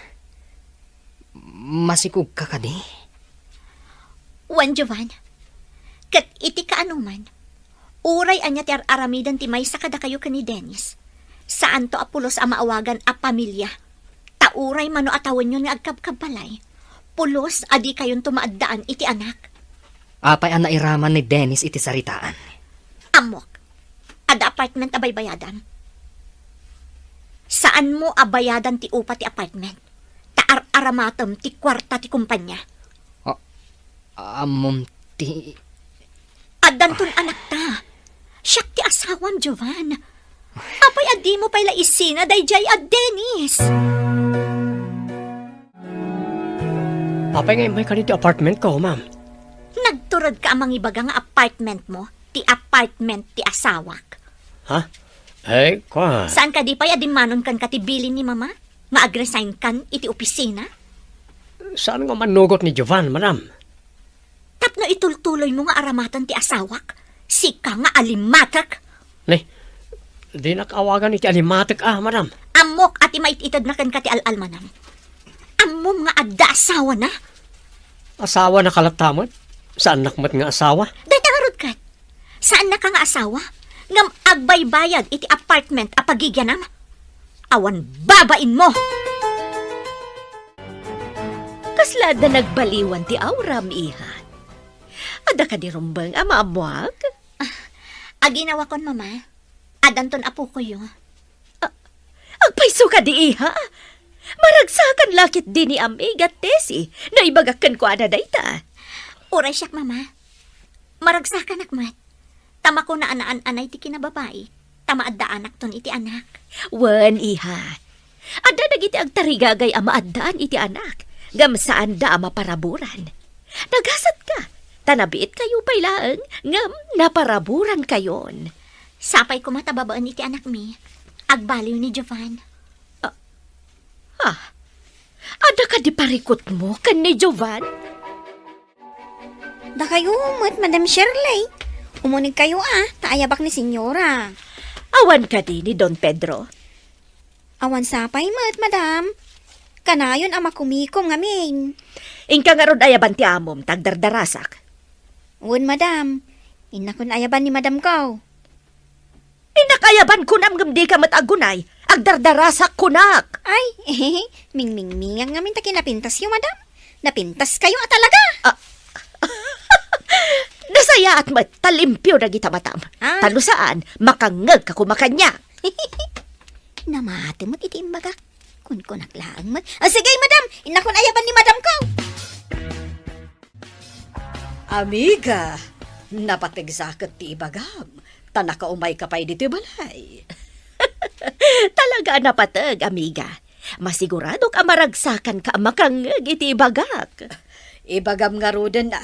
Masikogka kadi? Wen, Jovan. Ket iti kaanoman, uray ania ti ar-aramiden ti maysa kadakayo ken ni Dennis, saanto a pulos a maawagan a pamilia. Ta uray mano a tawenyon nga agkabkabbalay, pulos a dikayonto maaddaan iti anak. Apay a nairaman ni Dennis iti saritaan? Ammok, adda apartment a baybayadam. Saanmo a bayadan ti upa ti apartment, ta ar-aramatem ti kuarta ti kompania. A-, ammom ti Addanton anakta. Siak ti asawam, Jovan. Apay a dimo pay la isina daydiay a Dennis? Apay nga immay kadi ti apartment ko, ma'am? Nagturedka a mangibaga nga apartment mo, ti apartment ti asawak. Ha? Eh, kwa? Saan kadi pay a dimmanon kenka ti bilin ni Mama nga agresign kan iti opisina? Saan nga mannugot ni Jovan, madam? Tapno itultuloymo nga aramaten ti asawak, sika nga alimatek. Ne, dinak awagan iti alimatek a, madam. Ammok a ti mait-itedna kenka ti al-almanam. Ammom nga adda asawana. Asawana ka latta met? Saannak met nga asawa? Dayta ngarud ket, saannaka nga asawa, ngem agbaybayad iti apartment a pagigianam. Awan babainmo! Kasla adda nagbaliwan ti auram, iha? Adda kadi rumbeng a maammoak? Ah, aginawakon, Mama. Addanton apokoyo. Ah, agpayso kadi, iha? Maragsakan la ketdi ni amiga Tessie no ibagak kenkuana dayta. Uray siak, Mama. Maragsakanak met. Ta makunaan a naan-anay ti kinababai, ta maaddaanakton iti anak. Wen, iha. Adda dagiti agtarigagay a maaddaan iti anak, ngem saanda a maparaburan. Nagasatka, ta nabiitkayo pay laeng, ngem naparaburankayon. Sapay koma ta babaen iti anakmi, agbaliw ni Jovan. Ah, ah. Adda kadi parikutmo ken ni Jovan? Dakayo met, Madam Shirley. Umunegkayo a, ta ayabak ni Senyora. Awan kadi ni Don Pedro? Awan sapay met, Madam. Kanayon a makumikom ngamin. Inka ngarud ayaban ti amom, ta agdardarasak. Wen, Madam. Innakon ayaban ni Madam ko. Innak ayaban kunam ngem dika met agunay. Agdardarasak kunak. Ay, mingmingmingan ngamin ta kinapintasyo, madam. Napintaskayo a talaga. Ah. Nasayaat met ta limpio dagita matam. Ah. Ta no saan, makangngeg ka koma kaniak. Namati met iti imbagak. Kunkunak laeng met. Ah, sige, madam. Innakon ayaban ni madam ko. Amiga, napateg sa ket ti ibagam, ta nakaumayka pay ditoy balay. Talaga a napateg, amiga. Masiguradok a maragsakanka a makangngeg iti ibagak. Ibagam ngaruden a,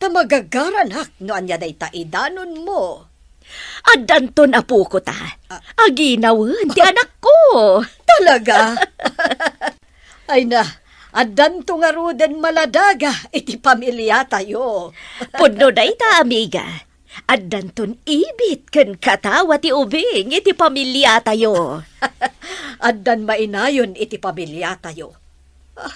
ta magagaranak no ania dayta idanonmo. Addanton apoko ta. Ah. Aginawen ti anakko. Talaga? Ay na, addanto ngaruden maladaga iti pamiliatayo. Pudno dayta, amiga. Addanton ibit ken katawa ti ubing iti pamiliatayo. Addan mainayon iti pamiliatayo. Ah,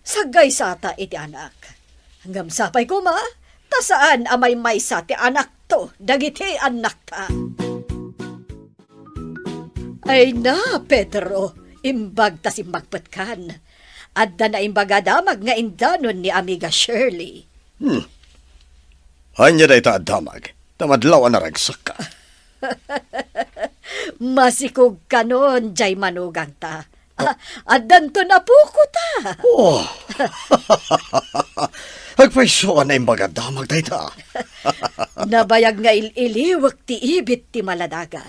saggaysata iti anak. Ngem sapay koma, ta saan a maymaysa ti anakto dagiti annakta. Ay na, Pedro, imbag ta simmagpetkan. Adda naimbag a damag nga indanon ni Amiga Shirley. Hmm. Ania dayta a damag? Ta madlaw a naragsakka. Masikog kanon, jay manugangta. Ah, addanton a puko ta. Oh. Agpayso a naimbag a damag dayta. Nabayag nga il-iliwek ti ibit ti maladaga.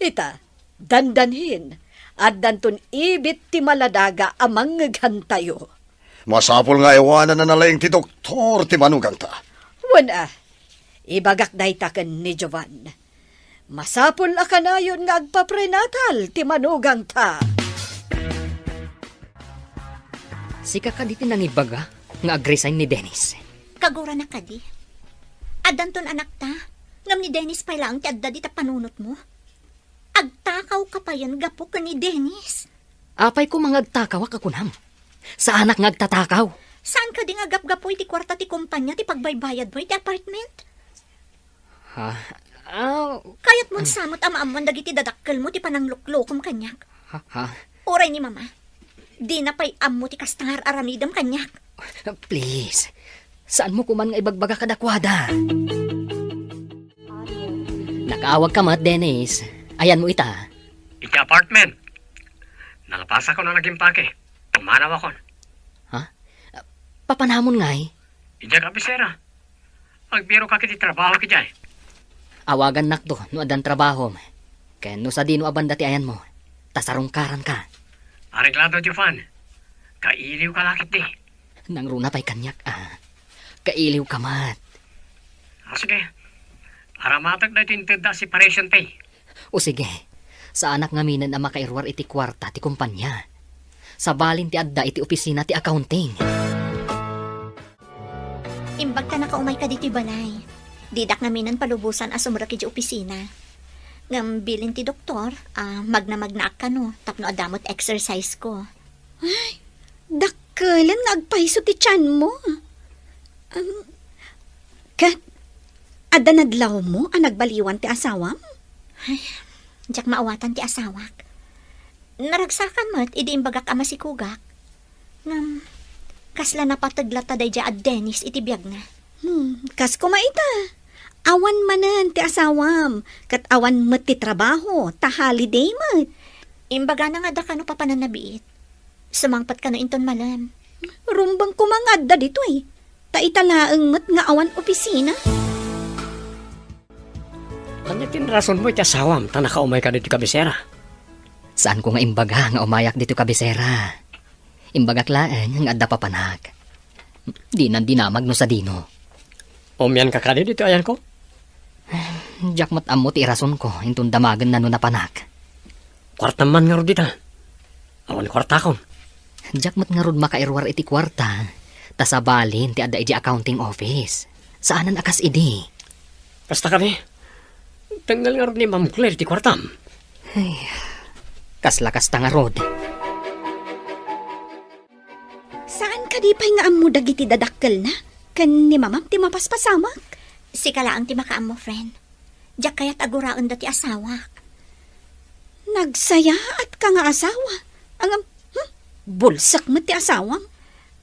Ita, dandanhin, addanton ibit ti maladaga a mangngeghantayo. Masapul nga awanan a nalaing ti doktor ti manugangta. Wen a, ibagak dayta ken ni Jovan. Masapul a kanayon nga agpaprenatal ti manugangta. Sika kadi ti nangibaga nga agresign ni Dennis? Kaguranak kadi. Addanton anakta, ngem ni Dennis pay laeng ti adda dita panunotmo. Agtakawka payen gapu ken ni Dennis. Apay koma nga agtakawak a kunam? Saanak nga agtatakaw. Saan kadi nga gapgapu iti kuarta ti kumpania ti pagbaybayadmo iti apartment? Ha? Ah, kayatmon sa met a maammoan dagiti dadakkelmo ti panangluklokom kaniak. Ha? Ha? Uray ni Mama, dina pay ammo ti kasta nga ar-aramidem kaniak. Please, saanmo koman nga ibagbaga kadakuada. Nakaawagka met, Dennis. Ayanmo ita. Iti apartment. Nalapasakon a nagimpake. Pumanawakon. Ha? Papanamon ngay? Idiay kabisera. Agbiroka iti trabaho idiay. Awagannakto no addan trabahom. Ken no sadino a banda ti ayanmo, ta sarungkaranka. Areglado, Jovan. Kailiwka la ketdi. Nangruna pay kaniak, a. Kailiwka met. Ah, sige. Aramatek daytoy intedda a separation pay. O sige. Saanak ngaminen a makairuar iti kuarta ti kumpania. Sabalin ti adda iti opisina ti accounting. Imbag ta nakaumayka ditoy balay. Didak ngaminen palubosan a sumrek idiay opisina. Ngem bilin ti doktor a magnamagnaak kano tapno adda met exercise ko. Ay, dakkelen nga agpayso ti tianmo. Am, ket, adda nadlawmo a nagbaliwan ti asawam? Ay, diak maawatan ti asawak. Naragsakan met idi imbagak a masikogak. Ngem, kasla napateg latta daydiay a Dennis iti biagna. Hmm, kas koma ita. Awan manen ti asawam, ket awan met ti trabaho, ta holiday met. Imbagana nga adda kano papanannabiit. Sumangpet kano inton malem. Rumbeng koma nga adda ditoy. Ta ita laeng met nga awan opisina. Ania ti rasonmo iti asawam ta nakaumayka ditoy kabisera? Saanko nga imbaga nga umayak ditoy kabisera. Imbagak laeng nga adda papanak. Dinan dinamag no sadino. Umianka kadi ditoy ayanko? Diak met ammo ti irasonko inton damagenna no napanak. Kuartam man ngarud dita. Awan kuartakon. Diak met ngarud makairuar iti kuarta, ta sabalin ti adda idiay accounting office. Saanen a kas idi. Kasta kadi, dengngel ngarud ni Ma'am Claire ti kuartam. Ay, kasla kasta ngarud. Saan kadi pay nga ammo dagiti dadakkelna ken ni Mamam ti mapaspasamak? Sika laeng ti makaammo, friend. Diak kayat a guraenda ti asawak. Nagsayaatka nga asawa. Ngem, hmm? Bulsek met ti asawam.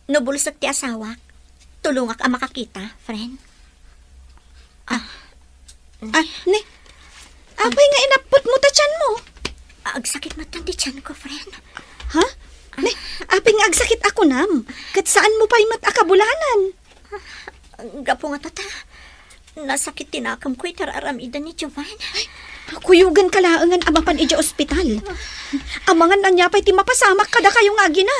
No bulsek ti asawak, tulongak a makakita, friend. Ah. Ah, ne. Apay nga inapputmo ta tianmo? Agsakit met ti tianko, friend. Ha? Ne, apay nga agsakit a kunam? Ket saanmo pay met a kabulanan? Gapu nga tata, nasakit ti nakemko iti ar-aramiden ni Jovan. Ay, kuyogenka laengen a mapan idiay ospital. Amangan ania pay ti mapasamak kadakayo nga agina.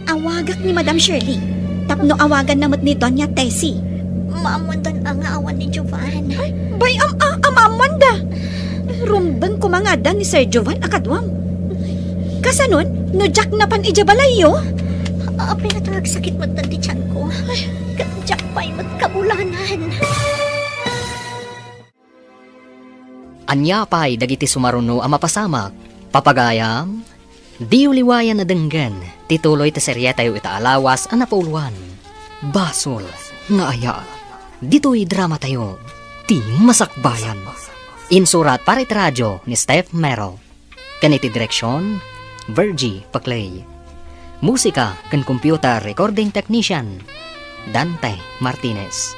Awagak ni Madam Shirley, tapno awaganna met ni Doña Tessie. Maammoandan a nga awan ni Jovan. Ay, bay-am a, a maammoanda. Rumbeng koma nga adda ni Sir Jovan a kaduam. Kasanon, no diak napan idiay balayyo? Apay nga agsakit met ti tianko. Ket diak pay met kabulanan. Ania pay dagiti sumaruno a mapasamak? Papagayam, diyo liwayan a denggen ti tuloy ti serietayo ita a lawas a napauluan, Basol nga Ayat. Ditoy dramatayo, ti Masakbayan. Insurat para iti radio ni Steph Merrill. Ken iti direksion, Virgie Paclay. Musika ken computer recording technician, Dante Martinez.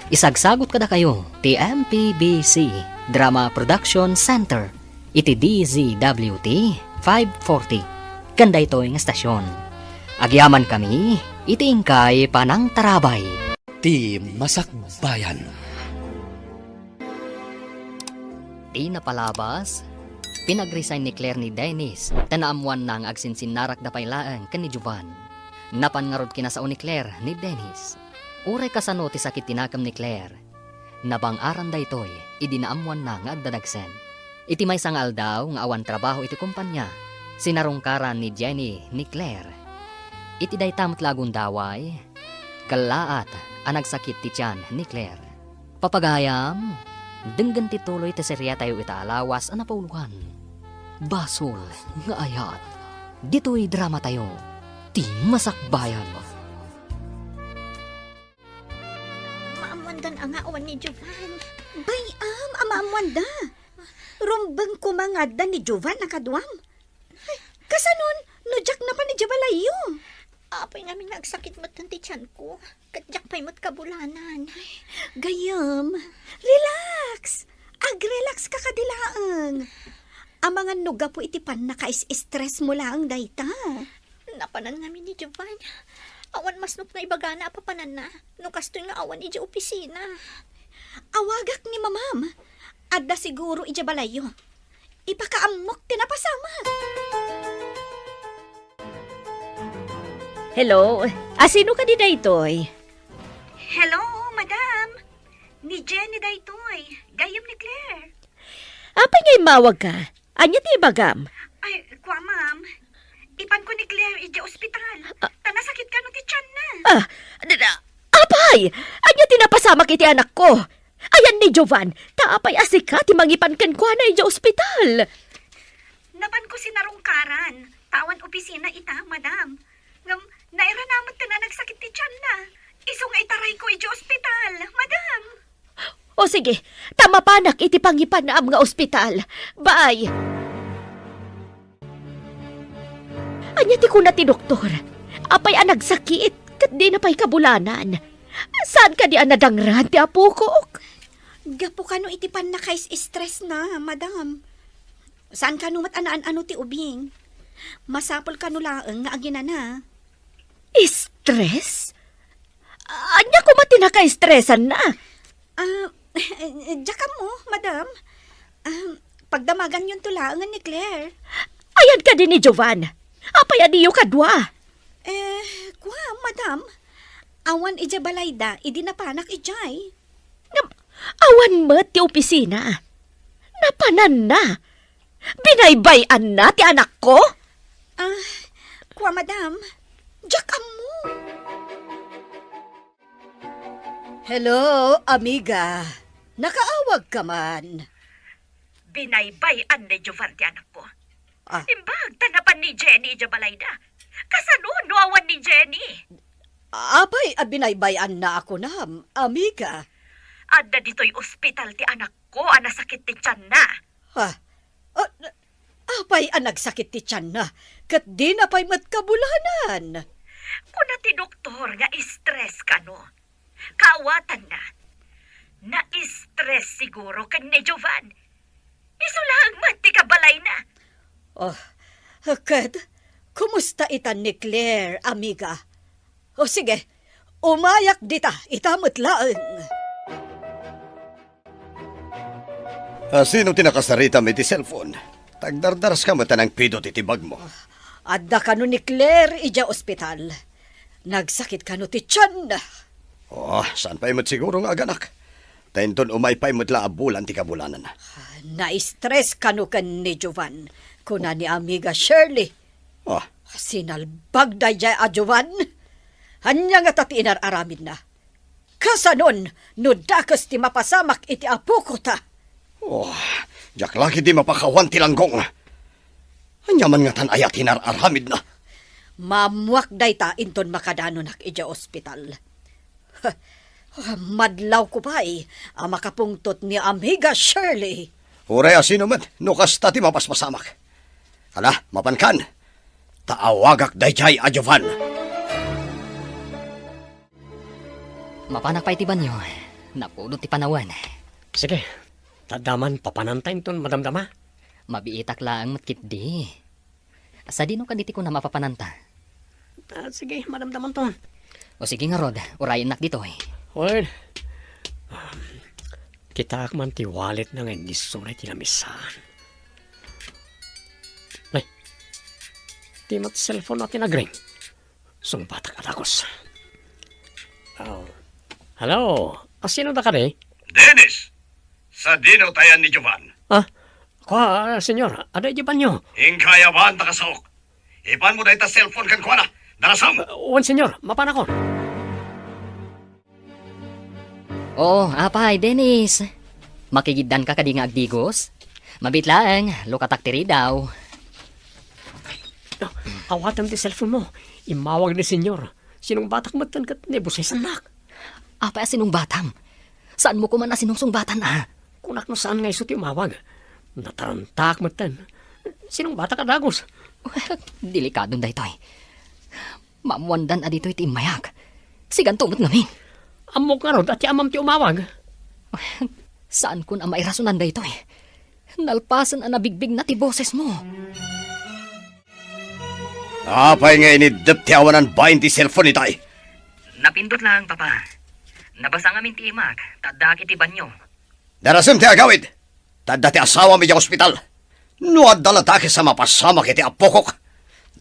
Isagsagut kadakayo ti M P B C Drama Production Center iti D Z W T five forty, ken daytoy nga estasion. Agyamankami iti inkay panangtarabay. Ti Masakbayan. Ti napalabas, pinag-resign ni Claire ni Dennis, ta naammoanna nga agsinsinnarakda pay laeng ken ni Jovan. Napan ngarud kinasao ni Claire ni Dennis. Uray kasano ti sakit ti nakem ni Claire, nabang-aran daytoy idi naammoanna nga agdadagsen. Iti maysa nga aldaw nga awan trabaho iti kompania, sinarungkaran ni Jenny ni Claire. Iti dayta met la a gundaway, kellaat a nagsakit ti tian ni Claire. Papagayam, denggen ti tuloy ti seriatayo ita a lawas a napauluan. Basol nga ayat. Ditoy dramatayo, ti masakbayan. Maammoandan a nga awan ni Jovan. Bay-am a maammoanda. Rumbeng koma nga adda ni Jovan a kaduam. Ay, kasanon, no diak napan idiay balayyo? Apay ngamin nga agsakit met ti tianko, ket diak pay met kabulanan. Gayyem, relax. Agrelax ka kadi laeng. Amangan no gapu iti pannakais-stress mo laeng dayta. Napanan ngamin ni Jovan. Awan masnok nga ibagana a papananna, no kastoy nga awan idiay opisina. Awagak ni Mamam. Adda siguro idiay balayyo. Ipakaammok ti napasamak. Hello? A, sino kadi daytoy? Hello, madam. Ni Jenny daytoy. Gayyem ni Claire. Apay nga immawag ka? Ania ti ibagam? Ay, kua, ma'am. Ipanko ni Claire idiay ospital. Ah. Ta nasakit kano ti tianna. Ah, d-, d-, apay! Ania ti napasamak iti anakko? Ayan ni Jovan, ta apay a sika ti mangipan kenkuana idiay ospital? Napanko sinarungkaran, ta awan opisina ita, madam. Ngem, nairana met ti nagsakit ti tianna. Isu nga itarayko idiay ospital, madam. O sige, ta mapanak iti pangipan-am nga ospital. Bye! Ania ti kuna ti doktor? Apay a nagsakit, ket dina pay kabulanan? Saan kadi a nadangran ti apokok? Gapu kano iti pannakais-stress na, madam. Saan kano met a naan-ano ti ubing? Masapul kano laeng nga aginana. Stress? Ania koma ti nakaestresanna? Ah, diak ammo, madam. Ah, pagdamaganyonto laengen ni Claire. Ayan kadi ni Jovan? Apay a diyo kadua? Eh, kua, madam. Awan idiay balayda idi napanak idiay. Ngem, awan met ti opisina. Napananna. Binaybay-anna ti anakko? Ah, kua, madam. Diak ammo. Hello, amiga. Nakaawag ka man? Binaybay-an ni Jovan ti anakko. Ah. Imbag ta napan ni Jenny idiay balayda. Kasano no awan ni Jenny? Apay a binaybay-anna a kunam, amiga? Adda ditoy ospital ti anakko a nasakit ti tianna. Ha? Ah, apay a nagsakit ti tianna, ket dina pay met kabulanan? Kuna ti doktor nga stress kano. Kaawatanna, na-stress siguro ken ni Jovan. Isu laeng met ti kabalayna. Oh, ket kumusta itan ni Claire, amiga? O sige, umayak dita, ita met laeng. Ah, sino ti nakasaritam iti cellphone? Tagdardaraska met a nangpidot iti bagmo. Adda kano ni Claire idiay ospital. Nagsakit kano ti tianna. Oh, saan pay met siguro nga aganak? Ta inton umay pay met la a bulan ti kabulanan. Na-stress kano ken ni Jovan, kuna ni amiga Shirley. Ah. Sinalbag daydiay a Jovan. Ania ngata ti inar-aramidna? Kasanon no dakes ti mapasamak iti apokota? Oh, diak la ketdi mapakawan ti langgong. Ania man ngatan aya ti inar-aramidna? Maammoak dayta inton makadanonak idiay ospital. Ah, madlawko pay a makapungtot ni Amiga Shirley. Uray a sino met, no kasta ti mapaspasamak. Ala, mapankan. Ta awagak daydiay a Jovan. Mapanak pay ti banio. Napudot ti panawen. Sige, ta adda man papananta inton madamdama. Mabiitak laeng met ketdi. Sadino kadi ti kunam a papananta? Ah, sige, madamdamanton. O sige ngarud, urayennak ditoy. Wen, kitaak man ti wallet na nga innisso na iti lamisaan. Ay, ti met cellphone na ti nagring. Sungbatak a dagus. Oh. Hello, asino da kadi? Dennis! Sadino tayan ni Jovan? Ah, kua, senyor, adda idiay banio. Inka ayaban ta kasaok. Ipanmo dayta cellphone kenkuana. Darasem! Ah, wen, senyor, mapanakon. Oo, apay, Dennis. Makigiddanka kadi nga agdigos? Mabiit laeng, lukatak ti ridaw. Ah, awatem ti cellphone mo. Immawag ni senyor. Sinungbatak metten ket naibusesannak. Apay a sinungbatam? Saanmo koma a sinungsungbatan a? Kunak no saan nga isu ti umawag. Natarantaak metten. Sinungbatak a dagus. Well, delikadon daytoy. Maammoandan a ditoy ti immayak. Siganto met ngamin. Ammok ngarud a ti amam ti umawag. Saankon a mairasonan daytoy. Nalpasen a nabigbigna ti bosesmo. Apay nga iniddep ti awanan bain ti cellphone itay? Napindot laeng, Papa. Nabasa ngamin ti imak, ta addaak iti banio. Darasem ti agawid, ta adda ti asawam idiay ospital. No adda la dakes a mapasamak iti apokok,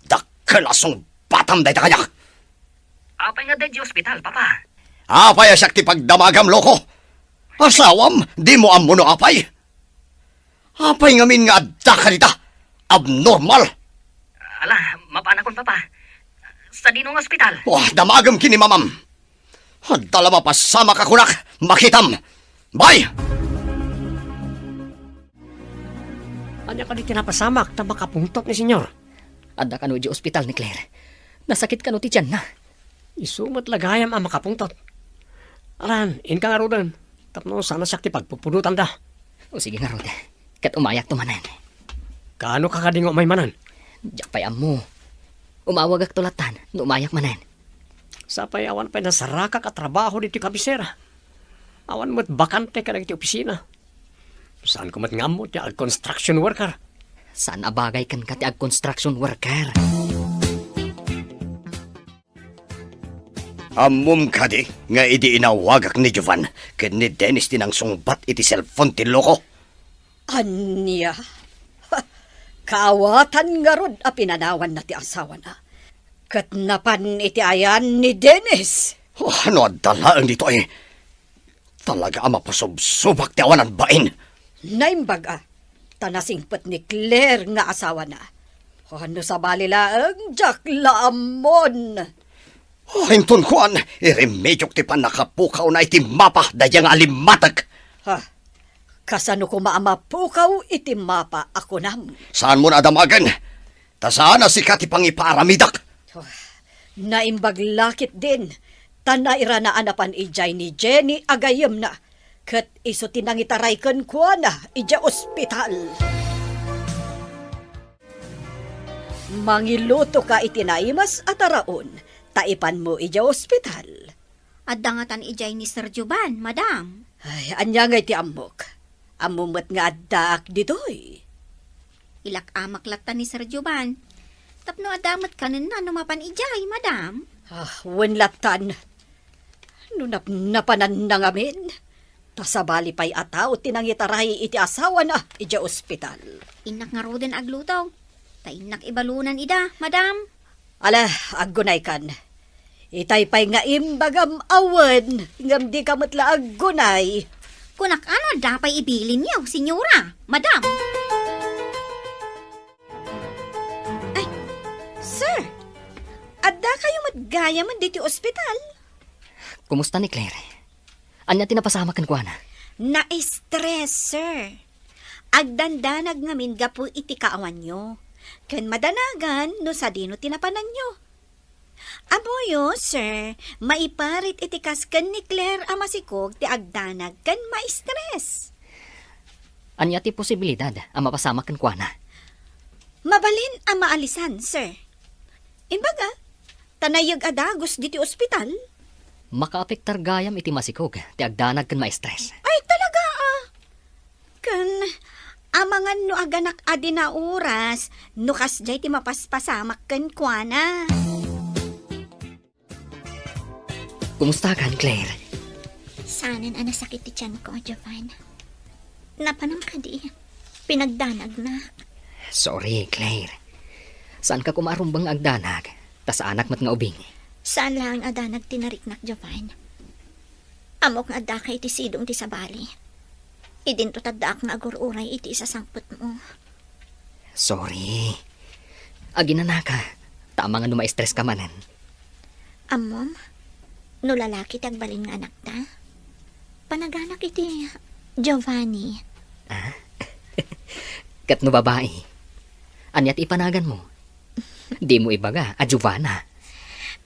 dakkel a sungbatam dayta kaniak. Apay nga adda idiay ospital, Papa? Apay a siak ti pagdamagam, loko? Asawam, dimo ammo no apay? Apay ngamin nga adda kadita? Abnormal! Ala, mapanakon, Papa. Sadino nga ospital? Wah, damagem ken ni mamam. Adda la mapasamak a kunak, makitam. Bye! Ania kadi ti napasamak ta makapungtot ni Senyor? Adda kano idiay ospital ni Claire. Nasakit kano ti tianna. Isu met la gayam a makapungtot. Alan, inka ngaruden, tapno saan a siak ti pagpupudotanda. O sige ngarud, ket umayakto manen. Kaano ka kadi nga umay manen? Diak pay ammo. Umawagakto lattan no umayak manen. Sapay awan pay nasarakak a trabaho ditoy kabisera. Awan met bakante kadagiti opisina. Saanko met nga ammo ti ag-construction worker. Saan a bagay kenka ti ag-construction worker. Ammom kadi nga idi inawagak ni Jovan ken ni Dennis ti nangsungbat iti cellphone ti loko? Ania? Ha, kaawatan ngarud a pinanawanna ti asawana. Ket napan iti ayan ni Dennis. Oh, no adda laeng ditoy. Talaga a mapasubsubak ti awanan bain. Naimbag a, ta nasingpet ni Claire nga asawana. Oh, no sabali laeng, diak la ammon. Oh, inton kuan, iremediok ti pannakapukawna iti mapa daydiay nga alimmatek. Ha? Kasano koma a mapukaw iti mapa a kunam? Saanmon a damagen? Ta saan a sika ti pangipaaramidak. Oh, naimbag la ketdin, ta nairana a napan idiay ni Jenny a gayyemna, ket isu ti nangitaray kenkuana idiay ospital. Mangilutoka iti naimas a taraon, ta ipanmo idiay ospital. Adda ngatan idiay ni Sir Jovan, madam. Ay, ania ngay ti ammok? Ammo met nga addaak ditoy. Ilak-amak latta ni Sir Jovan. Tapno adda met kanenna no mapan idiay, madam. Ah, wen lattan. No napnapananna ngamin, ta sabali pay a tao ti nangitaray iti asawana idiay ospital. Innak ngaruden agluto. Ta innak ibalunan ida, madam. Ala, aggunaykan. Itay pay nga imbagam a wen, ngem dika met la aggunay. Kunak, ano adda pay ibilinyo, senyora, madam? Ay, sir, adda kayo met gayamen ditoy ospital? Kumusta ni Claire? Ania ti napasamak kenkuana? Na-stress, sir. Agdandanag ngamin gapu iti kaawanyo. Ken madanagan no sadino ti napananyo. Ammoyo, sir, maiparit iti kas ken ni Claire a masikog ti agdanag ken maistres. Ania ti posibilidad a mapasamak kenkuana? Mabalin a maalisan, sir. Imbaga, ta naiyeg a dagus ditoy ospital. Makaapektar gayam iti masikog ti agdanag ken maistres. Ay, talaga, ah. Ken, amangan no aganak a di nauras, no kasdiay ti mapaspasamak kenkuana. Kumustakan, Claire? Saanen a nasakit ti tianko, Jovan. Napanam kadi, pinagdanagnak. Sorry, Claire. Saanka koma a rumbeng nga agdanag, ta saanak met nga ubing. Saan laeng a danag ti nariknak, Jovan. Ammok nga addaka iti sidong ti sabali. Idinto ti addaak nga agur-uray iti isasangpetmo. Sorry. Aginanaka, ta amangan no maistreska manen. Ammom, no lalaki ti agbalin nga anakta, panaganak iti Giovanni. Ah? Ket no babai, ania ti ipanaganmo? Dimo ibaga a Giovanna.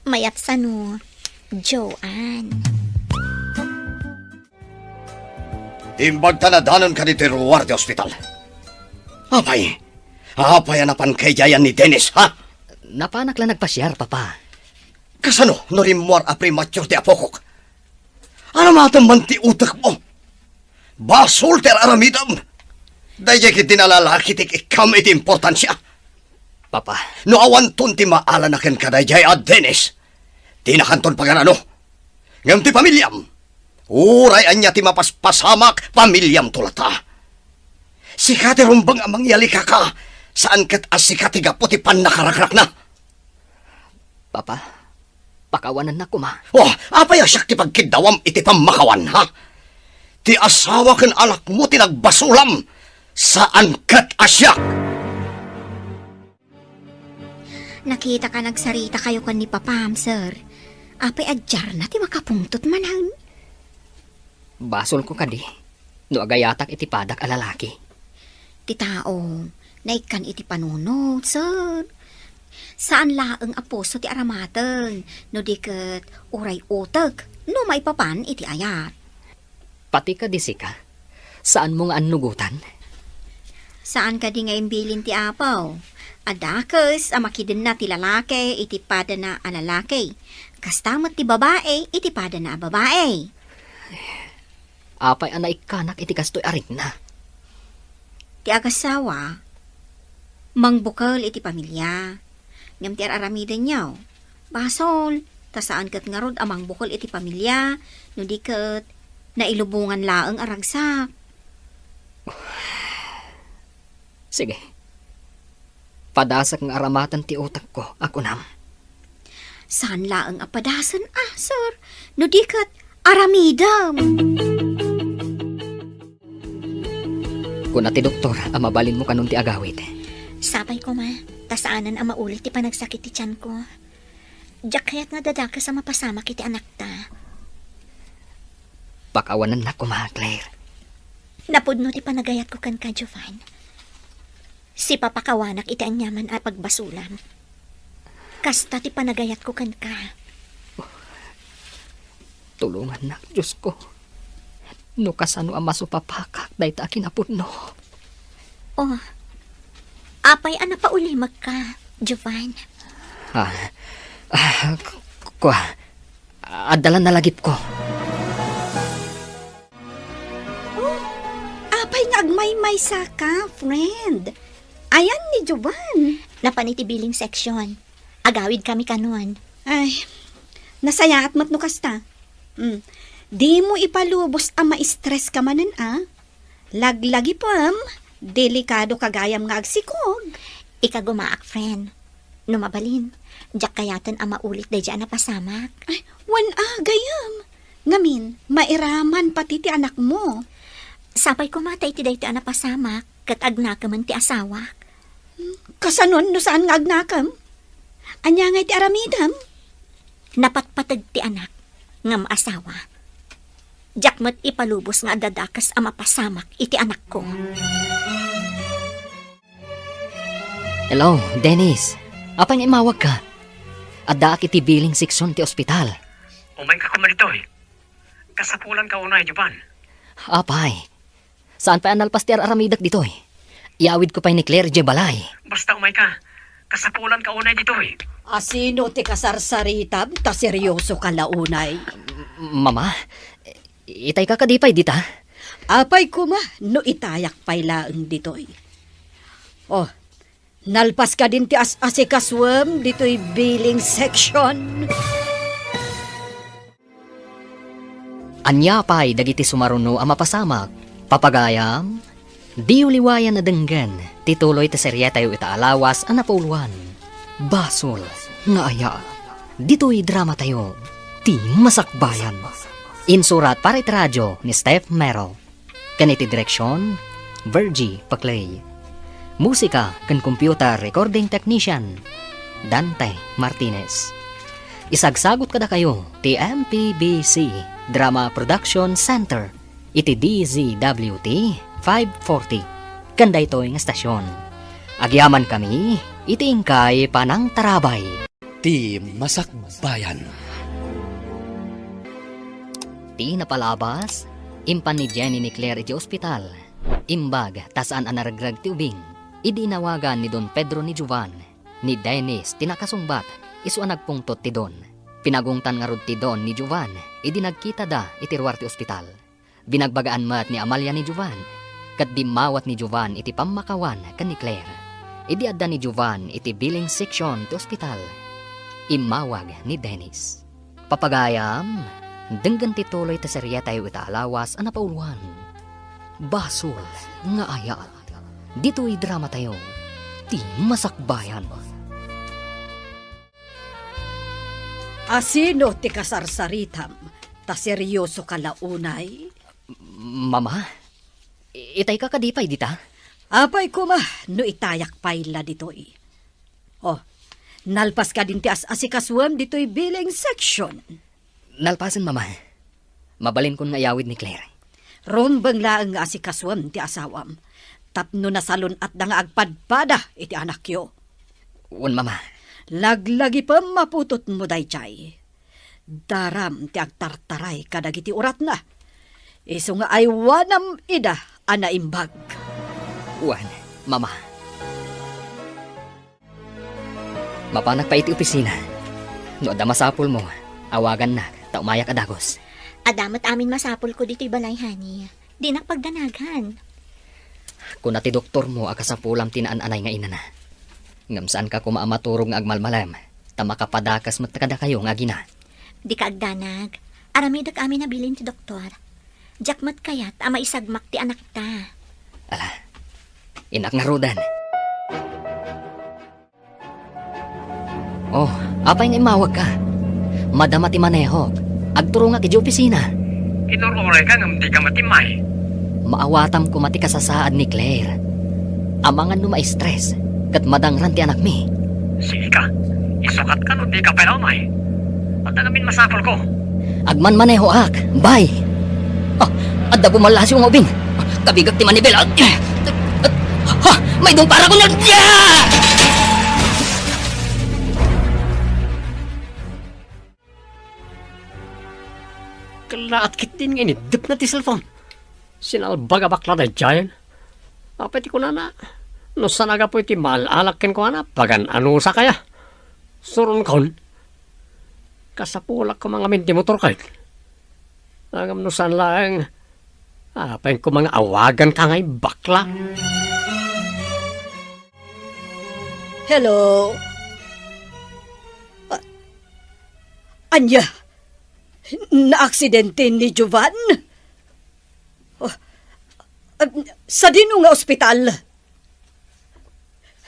Mayat sano, Joanne. Imbag ta nadanonka ditoy ruar ti ospital. Apay? Apay a napanka idiay ni Dennis, ha? Napanak la nagpasiar, Papa. Kasano no rimmuar a premature ti apokok? Aramatem man ti utekmo. Basol ti ar-aramidem. Daydiay ketdi a lalaki ti ikkam iti importansia. Papa. No awanton ti maala kenka daydiay a Dennis, dinakanton pagan-ano. Ngem ti pamiliam, uray ania ti mapaspasamak, pamiliamto latta. Sika ti rumbeng a mangyalikaka, saan ket a sika ti gapu ti pannakarakrakna. Papa, pakawanennak koma. Oh, apay a siak ti pagkiddawam iti pammakawan, ha? Ti asawa ken anakmo ti nagbasolam, saan ket a siak. Nakitaka nagsaritakayo ken ni Papam, sir. Apay a diarna ti makapungtot manen? Basolko kadi no agayatak iti padak a lalaki. Ti tao, naikkan iti panunot, sir. Saan laeng a puso ti aramaten, no di ket uray utek, no maipapan iti ayat. Pati kadi sika, saanmo nga annugotan? Saan kadi nga imbilin ti Apo a dakes a makidenna ti lalaki iti padana a lalaki, kasta met ti babai iti padana a babai? Apay a naikkanak iti kastoy a rikna? Ti agasawa, mangbukel iti pamilia. Ngem ti ar-aramidenyo, basol, ta saan ket ngarud a mangbukel iti pamilia, no di ket nailubongan laeng a ragsak. Sige. Padasek nga aramaten ti utekko a kunam. Saan laeng a padasen, ah, sir, no di ket aramidem. Kuna ti doktor a mabalinmo kanon ti agawid. Sapay koma, ta saanen a maulit ti panagsakit ti tianko. Diak kayat nga dadakes a mapasamak iti anakta. Pakawanennak koma, Claire. Napudno ti panagayatko kenka, Jovan. Sipapakawanak iti aniaman a pagbasolam. Kasta ti panagayatko kenka. Tulongannak, Diosko. No kasano a masupapakak dayta a kinapudno. Oh, apay a napaulimekka, Jovan? Ah, ah, k-, kua, adda la nalagipko. Oh, apay nga agmaymaysaka, friend? Ayan ni Jovan. Napan iti billing section. Agawid kami kanon. Ay, nasayaat met no kasta. Hmm. Dimo ipalubos a maistreska manen a. Laglagipem, delikadoka gayam nga agsikog. Ikagumaak, friend. No mabalin, diak kayaten a maulit daydiay a napasamak. Ay, wen a, gayam. Ngamin, mairaman pati ti anakmo. Sapay koma ta iti daytoy a napasamak, ket agnakemen ti asawak. Hmm, kasanon no saan nga agnakem? Ania ngay ti aramidem? Napatpateg ti anak, ngem asawa. Diak met ipalubos nga adda dakes a mapasamak iti anakko. Hello, Dennis. Apay nga immawagka? Addaak iti billing section ti ospital. Umayka koma ditoy. Kasapulanka unay, Jovan. Apay, saan pay a nalpas ti ar-aramidek ditoy? Iyawidko pay ni Claire idiay balay. Basta umayka. Kasapulanka unay ditoy. Asino ti kasarsaritam ta seryosoka la unay? M-, Mama, itayka kadi pay dita? Apay koma no itayak pay laeng ditoy. Oh, nalpas kadin ti as-asikasuem ditoy billing section? Ania pay dagiti sumaruno a mapasamak? Papagayam, diyo liwayan a denggen ti tuloy ti serietayo ita a lawas a napauluan, Basol nga Aya. Ditoy dramatayo, Ti Masakbayan. Insurat para iti radio ni Steph Mero. Ken iti direksion, Virgie Paclay. Musika ken computer recording technician, Dante Martinez. Isagsagut kadakayo ti M P B C Drama Production Center iti D Z W T five forty ken daytoy nga estasion. Agyamankami iti inkay panangtarabay. Ti Masakbayan. Ti napalabas, impan ni Jenny ni Claire iti ospital. Imbag ta saan a naregreg ti ubing. Idi inawagan ni Don Pedro ni Jovan, ni Dennis ti nakasungbat, isu a nagpungtot ti Don. Pinagungtan ngarud ti Don ni Jovan idi nagkitada iti ruar ti ospital. Binagbagaan met ni Amalia ni Jovan, ket dimmawat ni Jovan iti pammakawan ken ni Claire. Idi adda ni Jovan iti billing section ti ospital, immawag ni Dennis. Papagayam, denggen ti tuloy ti serietayo ita a lawas a napauluan, Basol nga Aya. Ditoy dramatayo, Ti Masakbayan. Asino ti kasarsaritam ta seryosoka la unay? Mama, itayka kadi pay dita? Apay koma no itayak pay la ditoy. Oh, nalpas kadin ti as-asikasuem ditoy billing section? Nalpasen, Mama. Mabalinkon nga iyawid ni Claire. Rumbeng laeng nga asikasuem ti asawam tapno nasalun-atda nga agpadpada iti anakyo. Wen, Mama. Laglagipem a putotmo daydiay. Daram ti agtartaray kadagiti uratna. Isu nga aywanam ida a naimbag. Wen, Mama. Mapanak pay iti opisina. No adda masapulmo, awagannak ta umayak a dagus. Adda met amin masapulko ditoy balay, honey. Dinak pagdanaghan. Kuna ti doktormo a kasapulam ti naan-anay nga inana. Ngem saanka koma a maturog nga agmalmalem, ta makapadakas met kadakayo nga agina. Dika agdanag. Aramidek amin a bilin ti doktor. Diak met kayat a maisagmak ti anakta. Ala, innak ngaruden. Oh, apay nga immawagka? Madama ti manehok. Agturongak idiay opisina. Inur-urayka ngem dika met immay. Maawatam koma ti kasasaad ni Claire. Amangan no ma-stress ket madangran ti anakmi. Sige ka. Isukatka no dika pay la umay. Adda ngamin masapulko. Agmanmanehoak. Bye. Ah, adda bumallasiw nga ubing. Kabigak ti manibela. Ha! Maidong para ko na. Kallaat ketdin nga iniddepna ti cellphone. Sinalbag a bakla daydiayen. Apay ti kunana? No saan a gapu iti maal-alak kenkuana, pagan-anusak aya? Suronkon. Kasapulak koma ngamin ti motor ket. Ngem no saan laeng, apay koma nga awaganka ngay bakla? Hello? A-, ania? Naaksidente ni Jovan? Oh, ah, sadino nga ospital?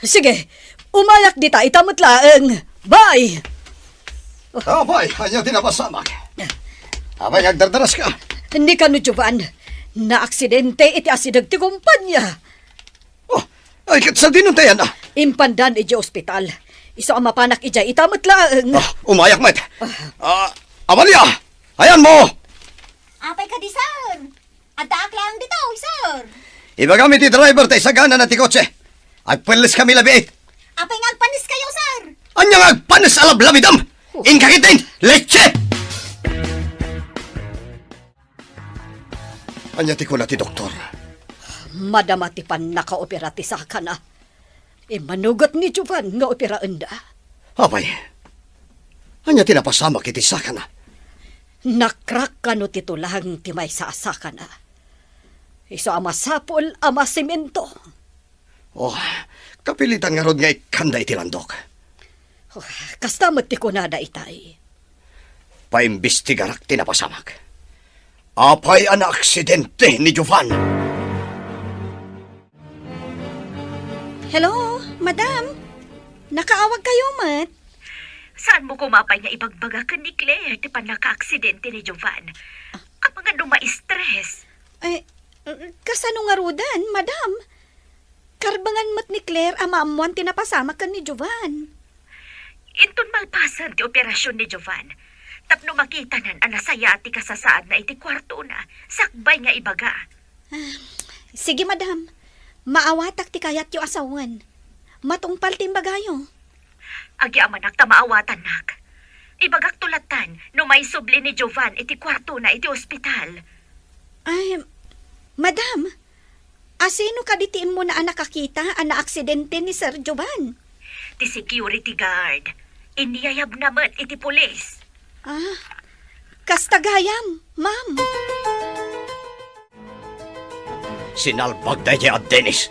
Sige, umayak dita, ita met laeng. Bye! Oh, bay, ania ti napasamak? Apay nga agdardaraska? Ni kano, Jovan, naaksidente iti asideg ti kumpanya. Oh, ay, ket sadino ti ayanna? Impandan idiay ospital. Isu a mapanak idiay, ita met laeng. Ah, umayak met. Ah. Ah, Amalia, ayanmo! Apay kadi, sir? Addaak laeng ditoy, sir. Ibagam iti driver ta isaganana ti kotse. Agpelleskami labiit. Apay nga agpanneskayo, sir? Ania nga agpannes a lablabidam? Inka ketdin! Leche! Ania ti kuna ti doktor? Madama ti pannakaopera ti sakana. Immanugot ni Jovan nga operaenda. Apay, ania ti napasamak iti sakana? Nakrak kano ti tulang ti maysa a sakana. Isu a masapul a masemento. Oh, kapilitan ngarud nga ikkanda iti landok. Oh, kasta met ti kunada itay. Paimbestigarak ti napasamak. Apay a naaksidente ni Jovan? Hello, madam. Nakaawag kayo met? Saanmo koma pay nga ibagbaga ken ni Claire ti pannakaaksidente ni Jovan? Amangan no ma-stress. Ay, kasano ngaruden, madam? Karbengan met ni Claire a maammoan ti napasamak ken ni Jovan. Inton malpasen ti operasyon ni Jovan, tapno makitanan a nasayaat ti kasasaadna iti kuartona, sakbay nga ibaga. Ah, sige, madam. Maawatak ti kayatyo a sawen. Matungpal ti imbagayo. Agyamanak ta maawatannak. Ibagakto lattan no maisubli ni Jovan iti kuartona iti ospital. Ay, madam, asino kadi ti immuna a nakakita a naaksidente ni Sir Jovan? Ti security guard. Inyayabna met iti pulis. Ah, kasta gayam, ma'am. Sinalbag daydiay a Dennis.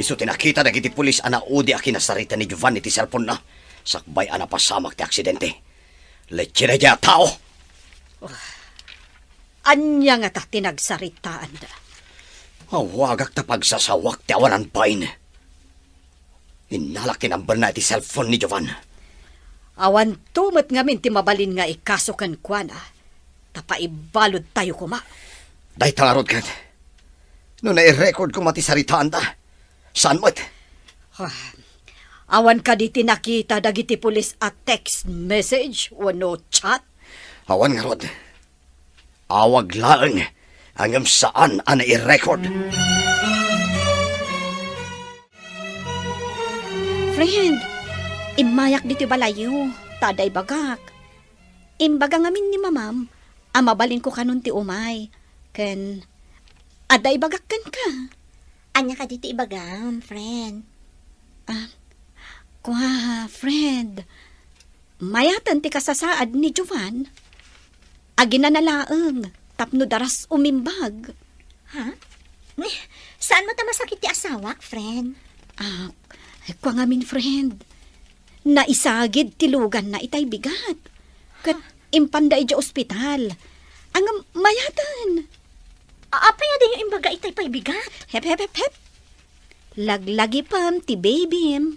Isu ti nakita dagiti pulis a naudi a kinasarita ni Jovan iti cellphone-na, sakbay a napasamak ti aksidente. Leche daydiay a tao! Ania ngata ti nagsaritaanda? Awagak ta pagsasawak ti awanan bain. Innalak ti number-na iti cellphone ni Jovan. Awanto met ngamin ti mabalin nga ikaso kenkuana, ta paibaludtayo koma. Dayta ngarud ket, no nai-record koma ti saritaanda, saan met? Ah, awan kadi ti nakita dagiti pulis a text message wenno chat? Awan ngarud. Awag laeng, ngem saan a nai-record. Friend, immayak ditoy balayyo, ta adda ibagak. Imbaga ngamin ni mamam a mabalinko kanon ti umay, ken adda ibagak kenka. Ania kadi ti ibagam, friend? Ah, kua, friend. Mayaten ti kasasaad ni Jovan. Aginana laeng tapno daras umimbag. Ha? Saan met a masakit ti asawak, friend? Ah, kua ngamin, friend. Naisagid ti luganna itay bigat. Ket impanda idiay ospital. Ngem mayaten. A-, apay a diyo imbaga itay pay bigat? Hep, hep, hep, hep. Laglagipem ti babym.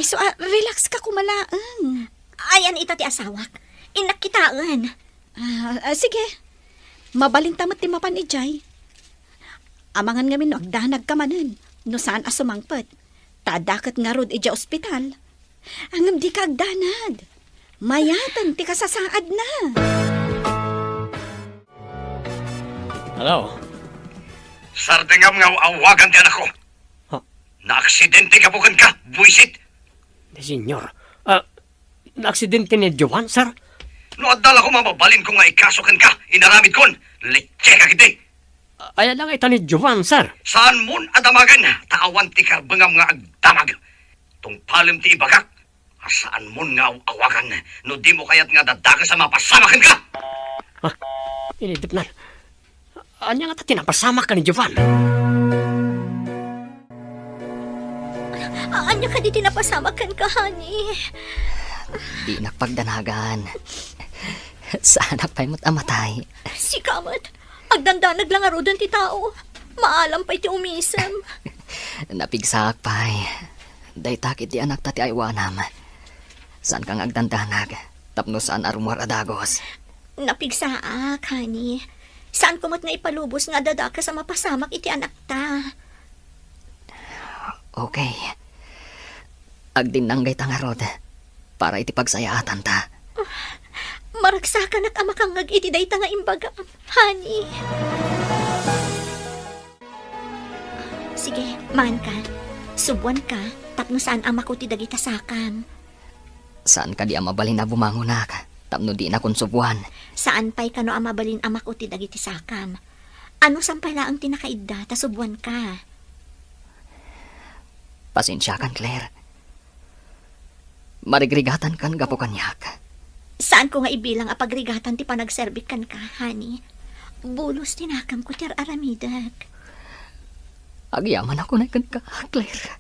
Isu a, relax ka koma laeng. Ayan ita ti asawak. Innak kitaen. Ah, ah, sige. Mabalinta met ti mapan idiay. Amangan ngamin no agdanagka manen, no saan a sumangpet. Ta adda ket ngarud idiay ospital. Ngem dika agdanag. Mayaten ti kasasaadna. Hello? Sardengam nga aw-awagan ti anakko. Ha? Naaksidente gapu kenka, buisit! Di, senyor. Ah, naaksidente ni Jovan, sir? No adda la koma mabalinko nga ikaso kenka, inaramidkon. Lecheka ketdi. Aya la nga ita ni Jovan, sir? Saanmon a damagen, ta awan ti karbengam nga agdamag. Tungpalem ti ibagak, a saanmon nga aw-awagan no dimo kayat nga dadakes a mapasamak kenka. Ah, inidepnan. Ania ngata ti napasamak ken ni Jovan? A-, ania kadi ti napasamak kenka, honey? Dinak pagdanagan. Saanak pay met a matay. Sika met. Agdandanag la ngaruden ti tao. Maalam pay ti umisem. Napigsaak pay. Dayta ketdi anakta ti aywanam. Saanka nga agdandanag tapno saan a rummuar a dagus. Napigsaak, honey. Saanko met nga ipalubos nga adda dakes a mapasamak iti anakta. Okay. Agdinnanggayta ngarud para iti pagsayaatanta. Maragsakanak a makangngeg iti dayta nga imbagam, honey. Sige, maanka. Suboanka tapno saan a maku ti dagita sakam. Saan kadi a mabalin a bumangonak tapno dinakon subuan? Saan pay kano a mabalin a makuti dagiti sakam? Anusam pay laeng ti nakaidda ta subuanka? Pasensiakan, Claire. Marigrigatankan gapu kaniak. Saanko nga ibilang a pagrigatan ti panagserbik kenka, honey. Bulos ti nakamko ti ar-aramidek. Agyamanak unay kenka, Claire.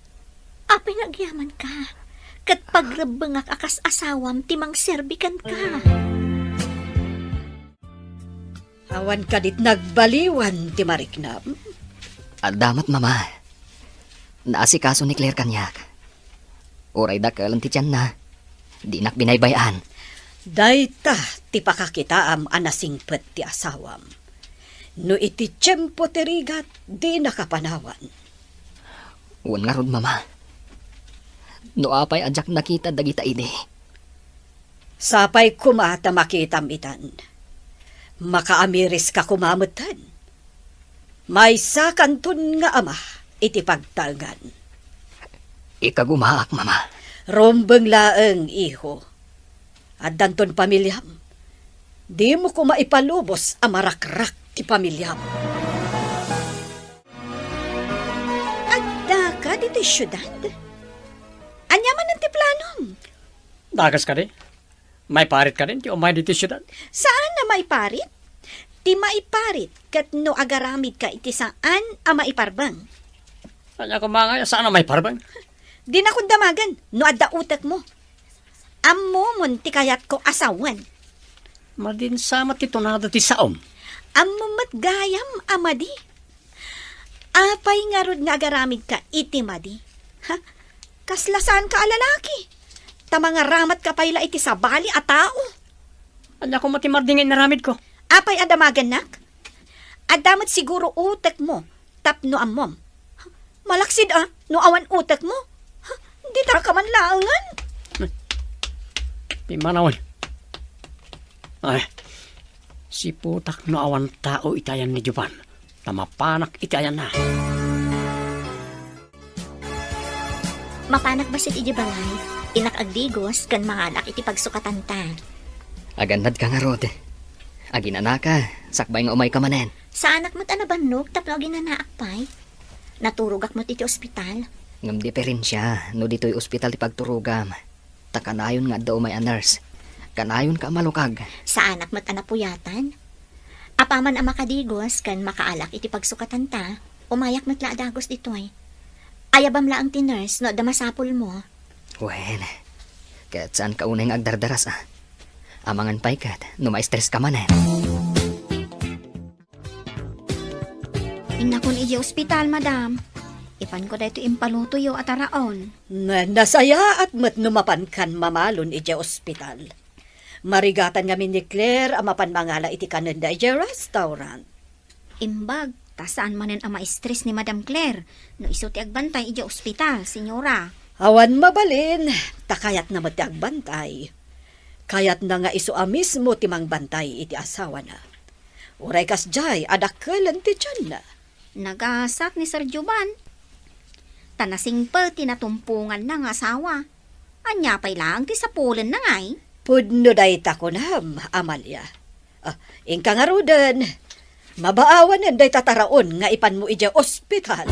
Apay nga agyamanka? Ket pagrebbengak a kas asawam ti mangserbi kenka. Awan kadit nagbaliwan ti mariknam? Adda met, Mama. Naasikaso ni Claire kaniak. Uray dakkel ti tianna, dinak binaybay-an. Dayta ti pakakitaam a nasingpet ti asawam. No iti tiempo ti rigat, dinaka panawan. Wen ngarud, Mama. No apay a diak nakita dagita idi? Sapay koma ta makitam itan. Makaamiriska koma metten. Maysakanton nga ama iti pagtaengan. Ikagumaak, Mama. Rumbeng laeng, iho. Addanton pamiliam. Dimo koma ipalubos a marakrak ti pamiliam. Addaka ditoy siudad? Ania manen ti planom? Dakas kadi? Maiparit kadin ti umay ditoy siudad? Saan a maiparit? Ti maiparit ket no agaramidka iti saan a maiparbeng. Ania koma nga saan a maiparbeng? Dinakon damagen no adda utekmo. Ammomon ti kayatko a sawen. Madin sa met ti tunada ti saom. Ammom met gayam a madi. Apay ngarud nga agaramidka iti madi? Ha? Kasla saanka a lalaki? Ta mangaramatka pay la iti sabali a tao. Ania koma ti madi nga inaramidko? Apay a damagennak? Adda met siguro utekmo tapno ammom. Malaksid a, no awan utekmo. Ditaka man laengen. Pimmanawen. Ay, siputak no awan tao iti ayan ni Jovan, ta mapanak iti ayanna. Mapanak bassit idiay balay, innak agdigos ken mangalak iti pagsukatanta. Agannadka ngarud. Aginanaka, sakbay nga umayka manen. Saanak met a nabannog tapno aginanaak pay. Naturogak met iti ospital. Ngem diferensia no ditoy ospital ti pagturogam. Ta kanayon nga adda umay a nurse. Kanayonka a malukag. Saanak met a napuyatan. Apaman a makadigos ken makaalak iti pagsukatanta, umayak met la a dagus ditoy. Ayabam laeng ti nurse no adda masapulmo. Wen, ket saanka unay nga agdardaras a. Amangan pay ket no ma-stress ka manen. Innakon idiay ospital, madam. Ipanko daytoy impalutoyo a taraon. Na-, nasayaat met no mapankan mamalon idiay ospital. Marigatan ngamin ni Claire a mapan mangala iti kanenda idiay restaurant. Imbag, ta saan manen a ma-stress ni Madam Claire no isu ti agbantay idiay ospital, senyora. Awan mabalin, ta kayatna met ti agbantay. Kayatna nga isu a mismo ti mangbantay iti asawana. Uray kasdiay a dakkelen ti tianna. Nagasat ni Sir Jovan. Ta nasingpet ti natumponganna nga asawa. Ania pay laeng ti sapulenna ngay? Pudno dayta kunam, Amalia. Ah, inka ngaruden. Mabaawanen dayta taraon nga ipanmo idiay ospital.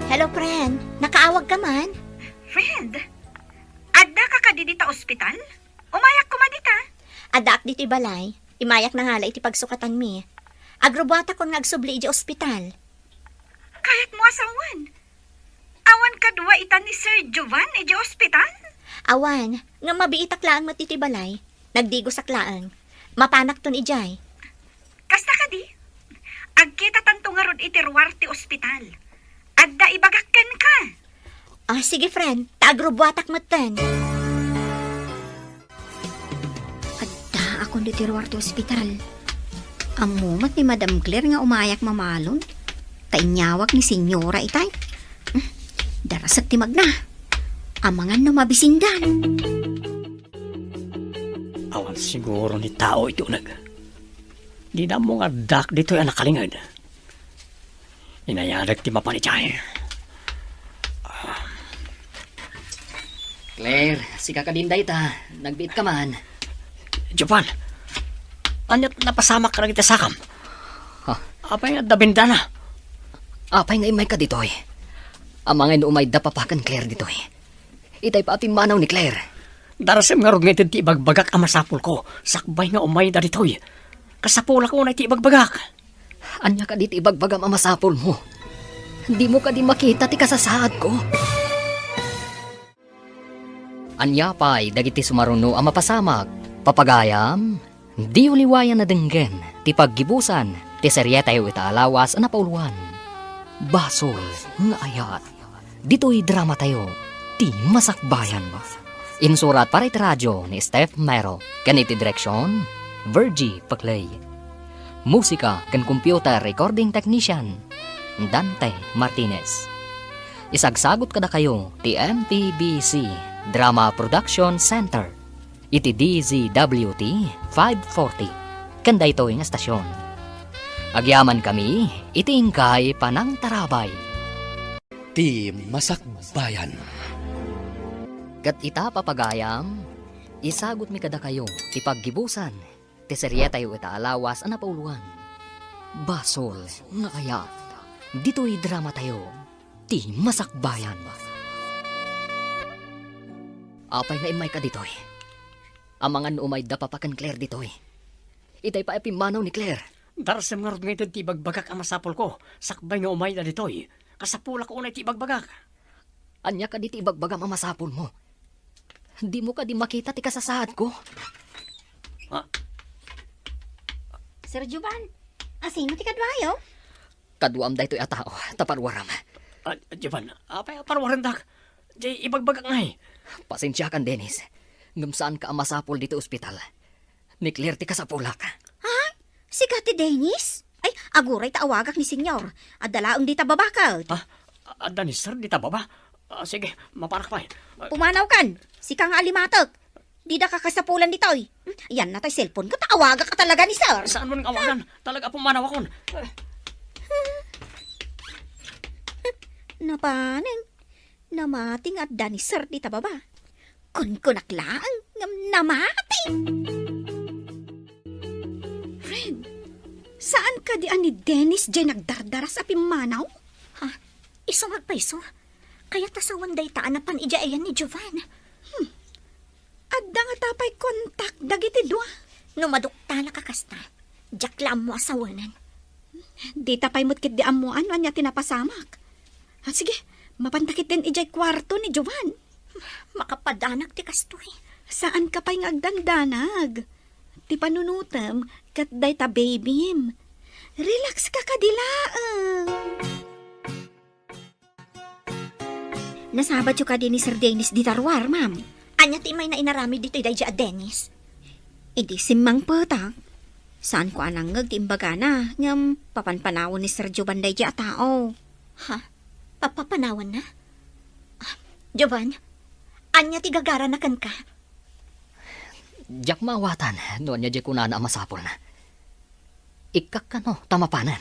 Hello, friend. Nakaawagka man? Friend, addaka kadi dita ospital? Umayak koma dita. Addaak ditoy balay. Imayak nangala iti pagsukatanmi. Agrubuatakon nga agsubli idiay ospital. Kayatmo a sawen? Awan kadua ita ni Sir Jovan idiay ospital? Awan, ngem mabiitak laeng met iti balay. Nagdigosak laeng. Mapanakton idiay. Kasta kadi? Agkitatanto ngarud iti ruar ti ospital. Adda ibagak kenka. Ah, sige, friend. Ta agrubuatak metten. Addaakon ditoy ruar ti ospital. Ammo met ni Madam Claire nga umayak mamalon. Ta inyawag ni Senyora itay. Hmm, darasek ti magna. Amangan no mabisindan. Awan siguro ni tao iti uneg. Dina ammo nga addak ditoy a nakalinged. Inayadek ti mapan idiay. Ah. Claire, sika kadin dayta. Nagbiit ka man. Jovan, ania ti napasamak kadagiti sakam? Ha? Apay nga adda bendana? Apay nga immayka ditoy? Amangan no umayda papa ken Claire ditoy. Itay pay a pimmanaw ni Claire. Darasem ngarud nga ited ti ibagbagak a masapulko, sakbay nga umayda ditoy. Kasapulak unay ti ibagbagak. Ania kadi ti ibagbagam a masapulmo? Dimo kadi makita ti kasasaadko? Ania pay dagiti sumaruno a mapasamak? Papagayam, diyo liwayan a denggen ti paggibusan ti serietayo ita a lawas a napauloan. Basol nga ayat. Ditoy dramatayo, ti Masakbayan. Insurat para iti radio ni Steph Mero, ken iti direksion, Virgie Paclay. Musika ken computer recording technician, Dante Martinez. Isagsagut kadakayo ti M P B C Drama Production Center iti D Z W T five forty ken daytoy nga estasion. Agyamankami iti inkay panangtarabay. Ti Masakbayan. Ket ita, papagayam, isagutmi kadakayo ti paggibusan ti serietayo ita a lawas a napauloan. Basol nga ayat. Ditoy dramatayo, ti Masakbayan. Apay nga immayka ditoy? Amangan no umayda papa ken Claire ditoy. Itay pay a pimmanaw ni Claire. Darasem ngarud nga ited ti ibagbagak a masapulko, sakbay nga umayda ditoy. Kasapulak unay ti ibagbagak. Ania kadi ti ibagbagam a masapulmo? Dimo kadi makita ti kasasaadko? Ah. Sir Jovan, asino ti kaduayo? Kaduam daytoy a tao, ta parwaram. Ah, Jovan, apay a parwarendak? Jay, ibagbagak ngay. Pasensiakan, Dennis. Ngem saanka a masapul ditoy ospital. Ni Claire ti kasapulak. Ha? Sika ti Dennis? Ay, aguray ta awagak ni Senyor. Adda laeng dita baba ket. Ha? Adda ni Sir dita baba? Ah, sige, maparak pay. Ah, pumanawkan. Sika nga alimatek. Dida ka kasapulan ditoy. Hmm, yan na tay cellphone ko, ta awagak a talaga ni Sir. Saan mo nang awagan? Talaga, pumanawakon. Napanen. Namati nga adda ni Sir dita baba. Kunkunak laeng ngem namati. Fred, saan kadi a ni Dennis jay nagdardaras a pimmanaw? Ha? Isu nga agpayso. Kayat a sawen dayta a napan idiay ayan ni Jovan. Hmm. Adda ngata pay kontak dagiti dua? No maduktalak a kasta, diak la ammo a sawenen. Dita pay met ketdi ammoan no ania ti napasamak. Ah, sige, mapanta ketdin idiay kuarto ni Jovan. Makapadanak ti kastoy. Saanka pay nga agdandanag. Ti panunotem ket dayta babym. Relax ka kadi laeng. Nasabatyo kadi ni Sir Dennis dita ruar, ma'am? Ania ti imayna inaramid ditoy daydiay a Dennis? Idi simmangpetak. Saanko a nangngeg ti imbagana, ngem papanpanawen ni Sir Jovan daydiay a tao. Ha? Papapanawenna? Ah, Jovan, ania ti gagarana kenka? Diak maawatan no ania diay kunana a masapulna. Ikkak kano ta mapanen.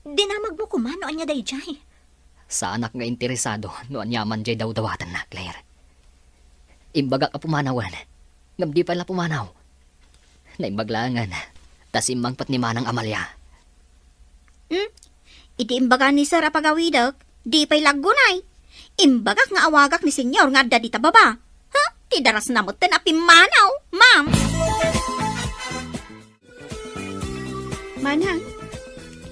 Dinamagmo koma no ania daydiay. Saanak nga interesado no aniaman diay dawdawatenna, Claire. Imbagak a pumanawen, ngem di pay la pumanaw. Naimbag laengen, ta simmangpet ni Manang Amalia. Hmm? Iti imbaga ni Sir a pagawidek, di pay la aggunay. Imbagak nga awagak ni Senyor nga adda dita baba. Ha? Ti darasna metten a pimmanaw, ma'am. Manang,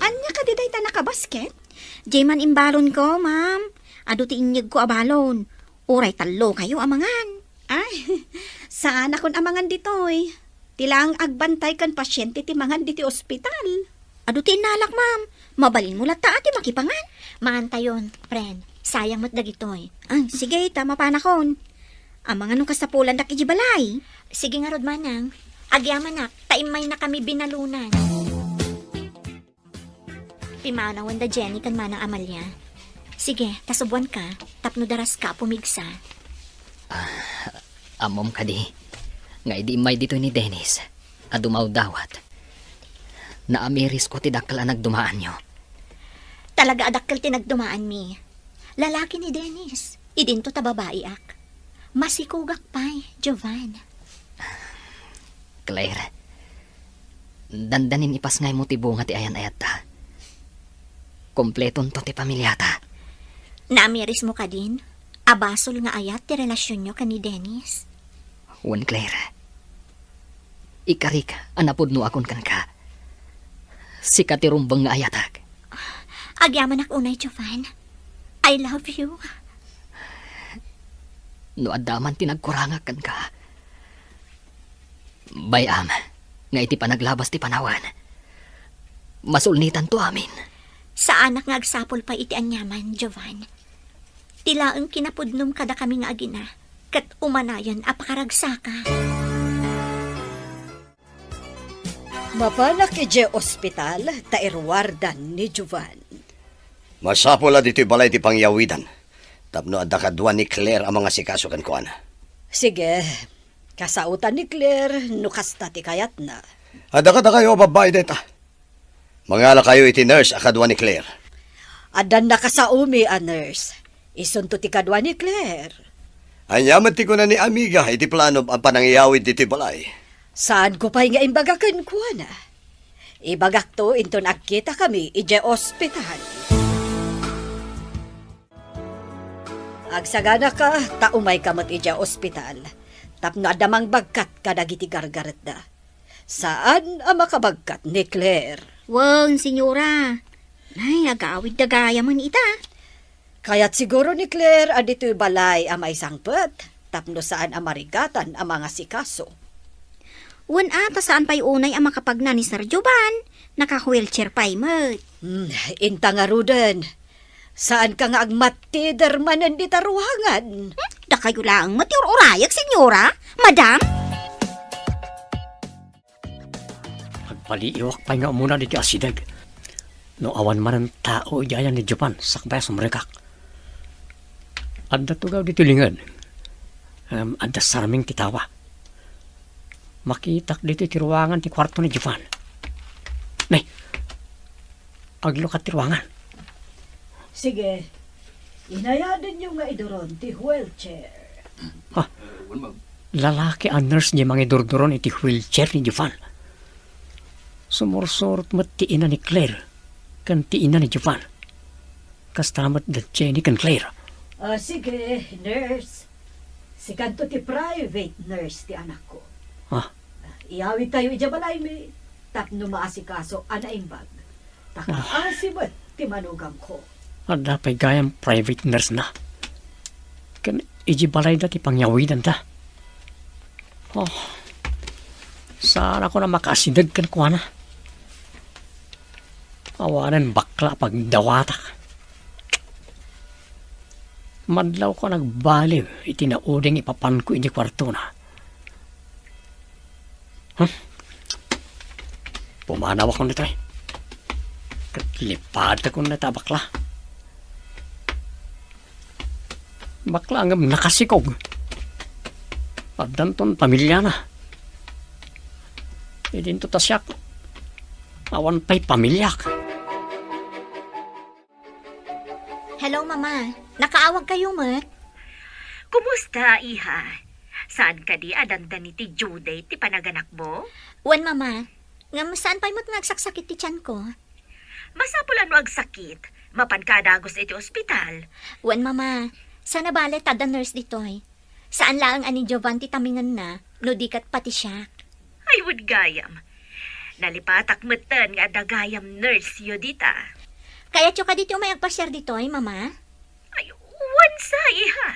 ania kadi dayta nakabasket? Diay man imbalonko, ma'am. Adu ti inyegko a balon. Uray tallokayo a mangan. Ay, saanakon a mangan ditoy. Ti laeng agbantay ken pasiente ti mangan ditoy ospital. Adu ti innalak, ma'am. Mabalinmo latta a ti makipangan. Mangantayon, friend. Sayang met dagitoy. Ah, sige, ta mapanakon. Amangan no kasapulandak idiay balay. Sige ngarud, manang. Agyamanak, ta immaynakami binalunan. Pimanawen da Jenny ken Manang Amalia. Sige, ta subuanka, tapno daraska a pumigsa. Ah, ammom kadi, nga idi immay ditoy ni Dennis, a dumawdawat, naamirisko ti dakkel a nagdumaanyo. Talaga a dakkel ti nagdumaanmi. Lalaki ni Dennis, idinto ta babaiak. Masikugak pay, Jovan. Claire, dandanin ipasngaymo ti bunga ti ayan-ayatta. Kompletonto ti pamiliata. Naamirismo kadin a basol nga ayat ti relasionyo ken ni Dennis? Wen, Claire. Ikarik a napudnoakon kenka. Sika ti rumbeng nga ayatek. Agyamanak unay, Jovan. I love you. No adda man ti nagkurangak kenka, bay-am nga iti panaglabas ti panawen, masulnitanto amin. Saanak nga agsapul pay iti aniaman, Jovan. Ti laeng kinapudnom kadakami nga agina, ket umanayon a pakaragsaka. Mapanak idiay ospital ta iruardan ni Jovan. Masapul a ditoy balay ti pangyawidan tapno adda kadua ni Claire a mangasikaso kenkuana. Sige, kasaotan ni Claire no kasta ti kayatna. Adda kadakayo a babbai dayta. Mangalakayo iti nurse a kadua ni Claire. Addan nakasaomi a nurse. Isunto ti kadua ni Claire. Ania met ti kuna ni amiga iti plano a panangyawid ditoy balay? Saanko pay nga imbaga kenkuana. Ibagakto inton agkitakami idiay ospital. Agsaganaka ta umayka met idiay ospital tapno adda mangbagkat kadagiti gargaretda. Saan a makabagkat ni Claire. Wen, senyora. Ay, agawidda gayamen ita. Kayat siguro ni Claire a ditoy balay a maisangpet tapno saan a marigatan a mangasikaso. Wen a, ta saan pay unay a makapagna ni Sir Jovan, naka-wheelchair pay met. Hmm, inta ngaruden. Saanka nga agmattider manen dita ruangan? Hmm, dakayo laeng met ti ur-urayek, senyora, madam. Agpaliiwak pay nga umuna ditoy asideg. No awan manen tao idiay ayan ni Jovan, sakbay a sumrekak. Adda tugaw ditoy linged. Em, adda sarming ti tawa. Makitak ditoy ti ruangan ti kuarto ni Jovan. Nay, aglukat ti ruangan. Sige, inayadenyo nga iduron ti wheelchair. Ha? Lalaki a nurse ti mangidurduron iti wheelchair ni Jovan. Sumursurot met ti ina ni Claire ken ti ina ni Jovan. Kasta met da Jenny ken Claire. Ah, sige, nurse. Sikanto ti private nurse ti anakko. Ah. Iyawidtayo idiay balaymi tapno maasikaso a naimbag. Ta kaasi met ti manugamko. Adda pay gayam private nurse na. Ken idiay balayda ti pangyawidanta. Oh. Saanakon a makaasideg kenkuana. Awanen bakla a pagdawatak. Madlawko a nagbaliw iti nauding ipapanko iti kuartona. Hmm? Pumanawakon ditoy. Ket lipadakon dayta a bakla. Bakla ngem nakasikog. Addanton pamiliana. Idinto ta siak, awan pay pamiliak. Hello, Mama. Nakaawag kayo met? Kumusta, iha? Saan kadi a dandani ti due date ti panaganakmo? Wen, Mama. Ngem saan pay met nga agsaksakit ti tianko? Masapul a no agsakit, mapanka a dagus iti ospital. Wen, Mama. Sana balet adda nurse ditoy. Saan laeng a ni Jovan ti tamingenna, no di ket pati siak. Ay, wen gayam. Nalipatak metten nga adda gayam nurse-yo dita. Kayatyo kadi ti umay agpasiar ditoy, Mama? Ay, wen sa, iha.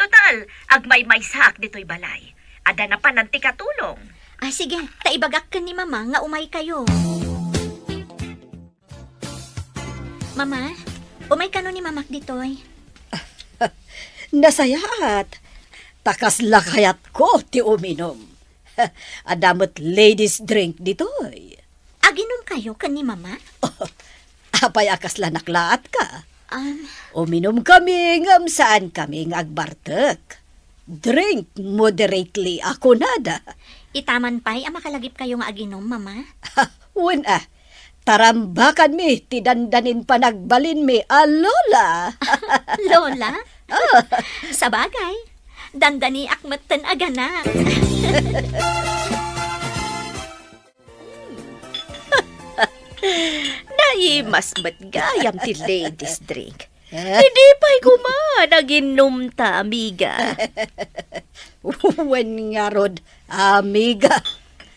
Total, agmaymaysaak ditoy balay. Adda napanan ti katulong. Ah, sige, ta ibagak ken ni Mama nga umay kayo. Mama, umay kano ni Mamak ditoy? Nasayaat. Ta kasla kayatko ti uminum. Adda met ladies drink ditoy. Aginum kayo ken ni Mama? Apay a kasla naklaatka? Um, Uminum kami ngem saan kami nga agbartek. Drink moderately a kunada. Itaman pay a makalagip kayo nga aginum, Mama? Wen a, tarambakanmi ti dandanin panagbalinmi a Lola. Lola? Oh. Sabagay, dandaniak metten aganak. Naimas met gayam ti ladies drink. Idi pay koma naginnumta, amiga. Wen ngarud, amiga.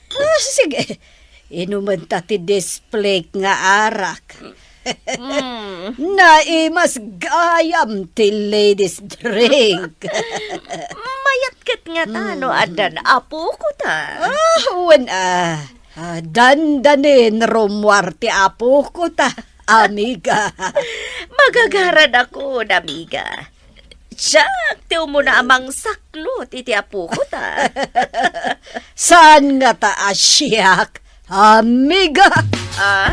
Ah, sige, inumenta ti display nga arak. Mm. Naimas gayam ti ladies drink. Mayat ket nga ta no addan apokota. Ah, wen, ah, ah, dandanin rummuar ti apokota, amiga. Magagaradakon, amiga. Siak ti umuna a mangsaklot iti apokota. Saan ngata a siak, amiga? Ah?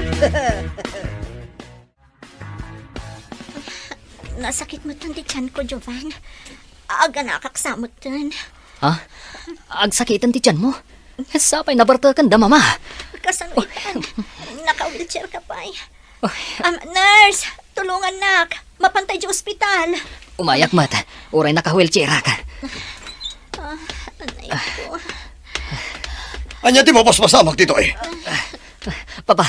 Nasakit metten ti tianko, Jovan. Aganakak sa metten. Ha? Agsakiten ti tianmo? Sapay nabarteken da mama. Kasano itan? Naka-wheelchair ka pay. Oy. Am, nurse, tulungannak. Mapantay di ospital. Umayak met. Uray naka-wheelchair ka. Ah, anay ko. Ania ti mapaspasamak ditoy? Papa,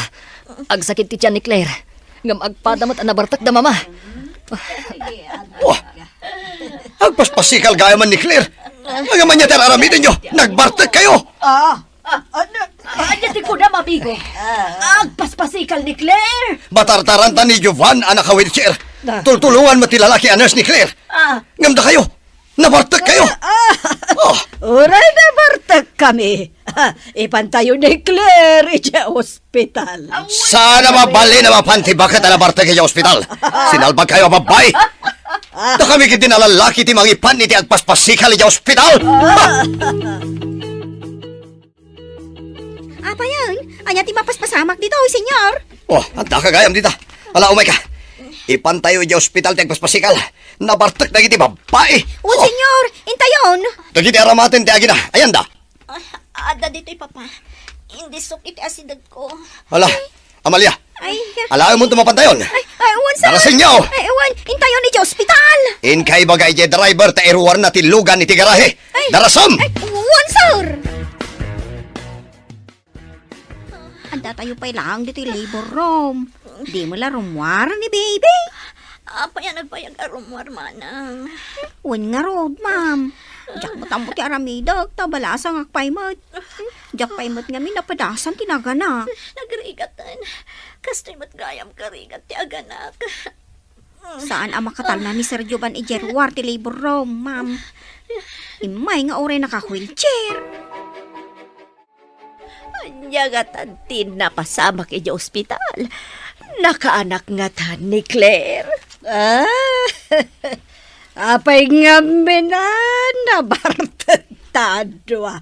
agsakit ti tian ni Claire. Ngem agpada met a nabartek da mama. Wah! Agpaspasikal gayam ni Claire. Ngem ania ti ar-aramidenyo? Nagbartek kayo! Ah, ah, ano? Ania ti kunam, amigo? Agpaspasikal ni Claire? Matartaranta ni Jovan a naka-wheelchair. Ah. Tultulongan met ti lalaki a nurse ni Claire. Ah. Ngem dakayo, nabartek kayo. Ah. Oh. Uray nabartek kami. Ah, ipantayo ni Claire idiay ospital. Saan a mabalin a mapan ti baket a nabartek idiay ospital? Sinalbag kayo a babbai. Dakami ketdi a lalaki ti mangipan iti agpaspasikal idiay ospital. Ah. Apayen? Ania ti mapaspasamak ditoy, Senyor? Oh, adda ka gayam dita. Ala, umayka. Ipantayo idiay ospital ti agpaspasikal. Nabartek dagiti babbai. Oh, Senyor, intayon. Dagiti aramaten ti agina. Ayanda. Ay, adda ditoy, Papa. Indisok iti asidegko. Ala, Amalia. Ay. Alaem mo tumapantayon. Ay, ay, wen, sir. Darasenyo. Ay, wen, intayon iti ospital. Inka ibaga iti driver ta iruarna ti lugan iti garahe. Ay. Darasem. Ay, wen, sir. Adda tayo pay laeng ditoy labor room. Di mo la rummuar ni baby. Apay a nagbayag a rummuar, manang? Wen ngarud, ma'am. Diak met ammo ti aramidek, ta balasangak pay met. Diak pay met ngamin napadasan ti naganak. Nagrigaten. Kastoy met gayam karigat ti aganak. Saan a makatalna ni Sir Jovan idiay ruar ti labor room, ma'am. Immay nga uray naka-wheelchair. Ania ngatan ti napasamak idiay ospital? Nakaanak ngatan ni Claire? Ah, apay ngamin a nabartek ta dua?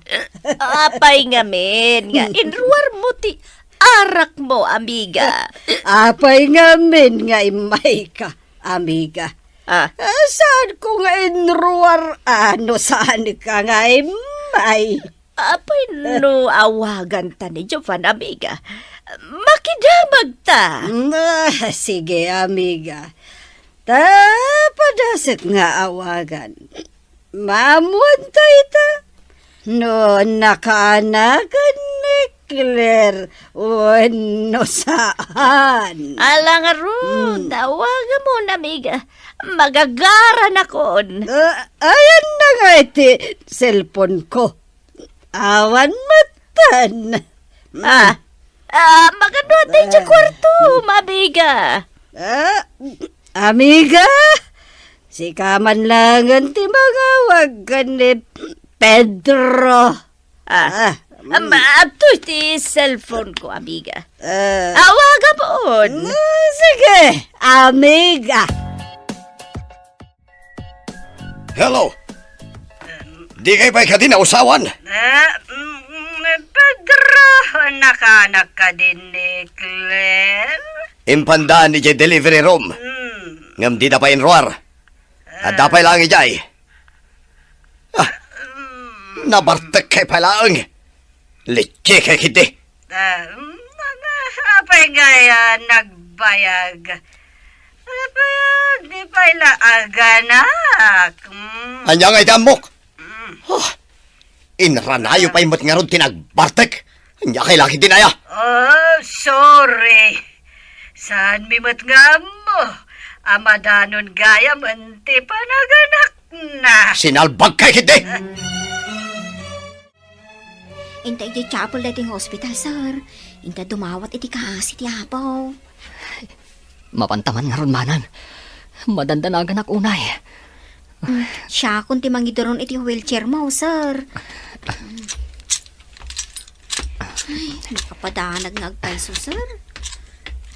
Apay ngamin nga inruar mo ti arak mo, amiga? Apay ngamin nga immay ka, amiga? Ah. Ah, saan ko nga inruar a no saan ka nga immay? Apay no awagan ta ni Jovan, amiga? Makidamag ta. Mm, ah, sige, amiga. Ta padaset nga awagan. Maamuan ta ita. No nakaanakan ni Claire wenno saan. Ala ngarud, hmm. Awagamon, amiga. Magagaranakon. Ah, ayan na nga iti cellphone ko. Awan metten. Ah, ah, magano ti idiay kwarto, amiga? Ah, amiga, sika man laengen ti mangawag ken ni Pedro. Ah, ah, mm. Adtoy ti cellphone ko, amiga. Ah. Awagamon. Mm, sige, amiga. Hello. Di kay pay kadi nausawan? Ah, mm, Pedro, nakaanak kadi ni Claire? Impanda idiay delivery room. Mm. Ngem dida pay inruar. Adda pay laeng idiay. Ah, nabartek kay pay laeng. Lechekay ketdi. Ah, mm, apay ngay a nagbayag? Apay a di pay la aganak? Mm. Ania ngay ti ammok? Oh, inranayo pay met ngarud ti nagbartek. Ania kay laki dinaya? Oh, sorry. Saanmi met nga ammo a madanon gayam ti panaganakna. Sinalbag kay ketdi! Inta idiay chapel daytoy nga hospital, sir. Inta dumawat iti kaasi ti Apo. Mapanta man ngarud, manang. Madandanaganak unay. Mm, siakon ti mangiduron iti wheelchair mo, sir. Ay, makapadanag nga agpayso, sir.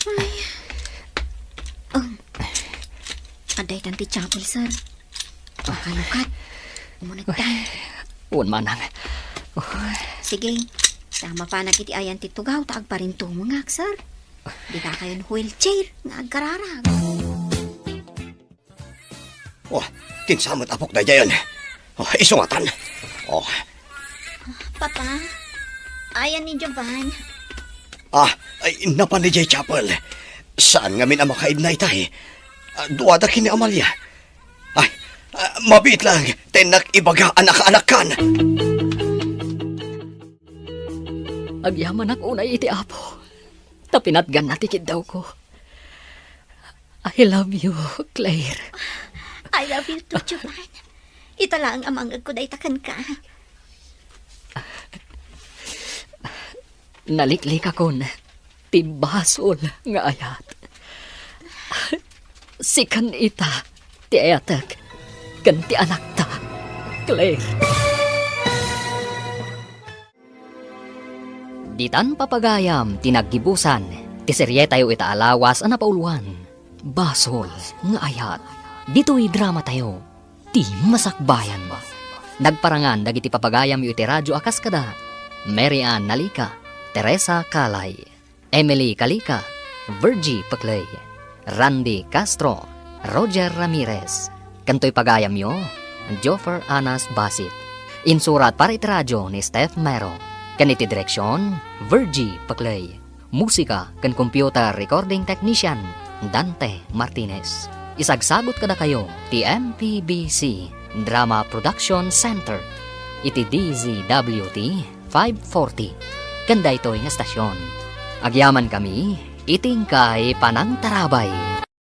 Ay. Um, adda itan ti chapel, sir. Makalukat. Umunegtan. Wen, manang. Sige. Ta mapanak iti ayan ti tugaw ta agparintungongak, sir. Dika kayon wheelchair nga agkararag. Oh, kinsa met apok daydiayen? Oh, isungatan. Oh. Papa, ayan ni Jovan. Ah, ay, napan idiay chapel. Saan ngamin a makaibna itay? Ah, duada ken ni Amalia. Ay, ah, mabiit lang, tennak ibaga a nakaanakkan. Agyamanak unay iti Apo, ta pinatganna ti kiddawko. I love you, Claire. I love you too, Jovan. Ita laeng a mangngegko dayta kenka. Naliklikakon ti basol nga ayat. Sikan ita ti ayatek ken ti anakta, Claire. Ditan papagayam ti naggibusan ti serietayo ita a lawas a napauluan, Basol nga Ayat. Ditoy dramatayo, ti masakbayan. Nagparangan dagiti papagayamyo iti radio a kas kada Mary Ann Nalica, Teresa Calay, Emily Calica, Virgie Pecley, Randy Castro, Roger Ramirez, ken toy pagayamyo, Joffer Anas Basit. Insurat para iti radio ni Steph Mero, ken iti direksion, Virgie Pecley. Musika ken computer recording technician, Dante Martinez. Isagsagut kadakayo ti M P B C Drama Production Center iti D Z W T five forty ken daytoy nga estasion. Agyamankami iti inkay panangtarabay.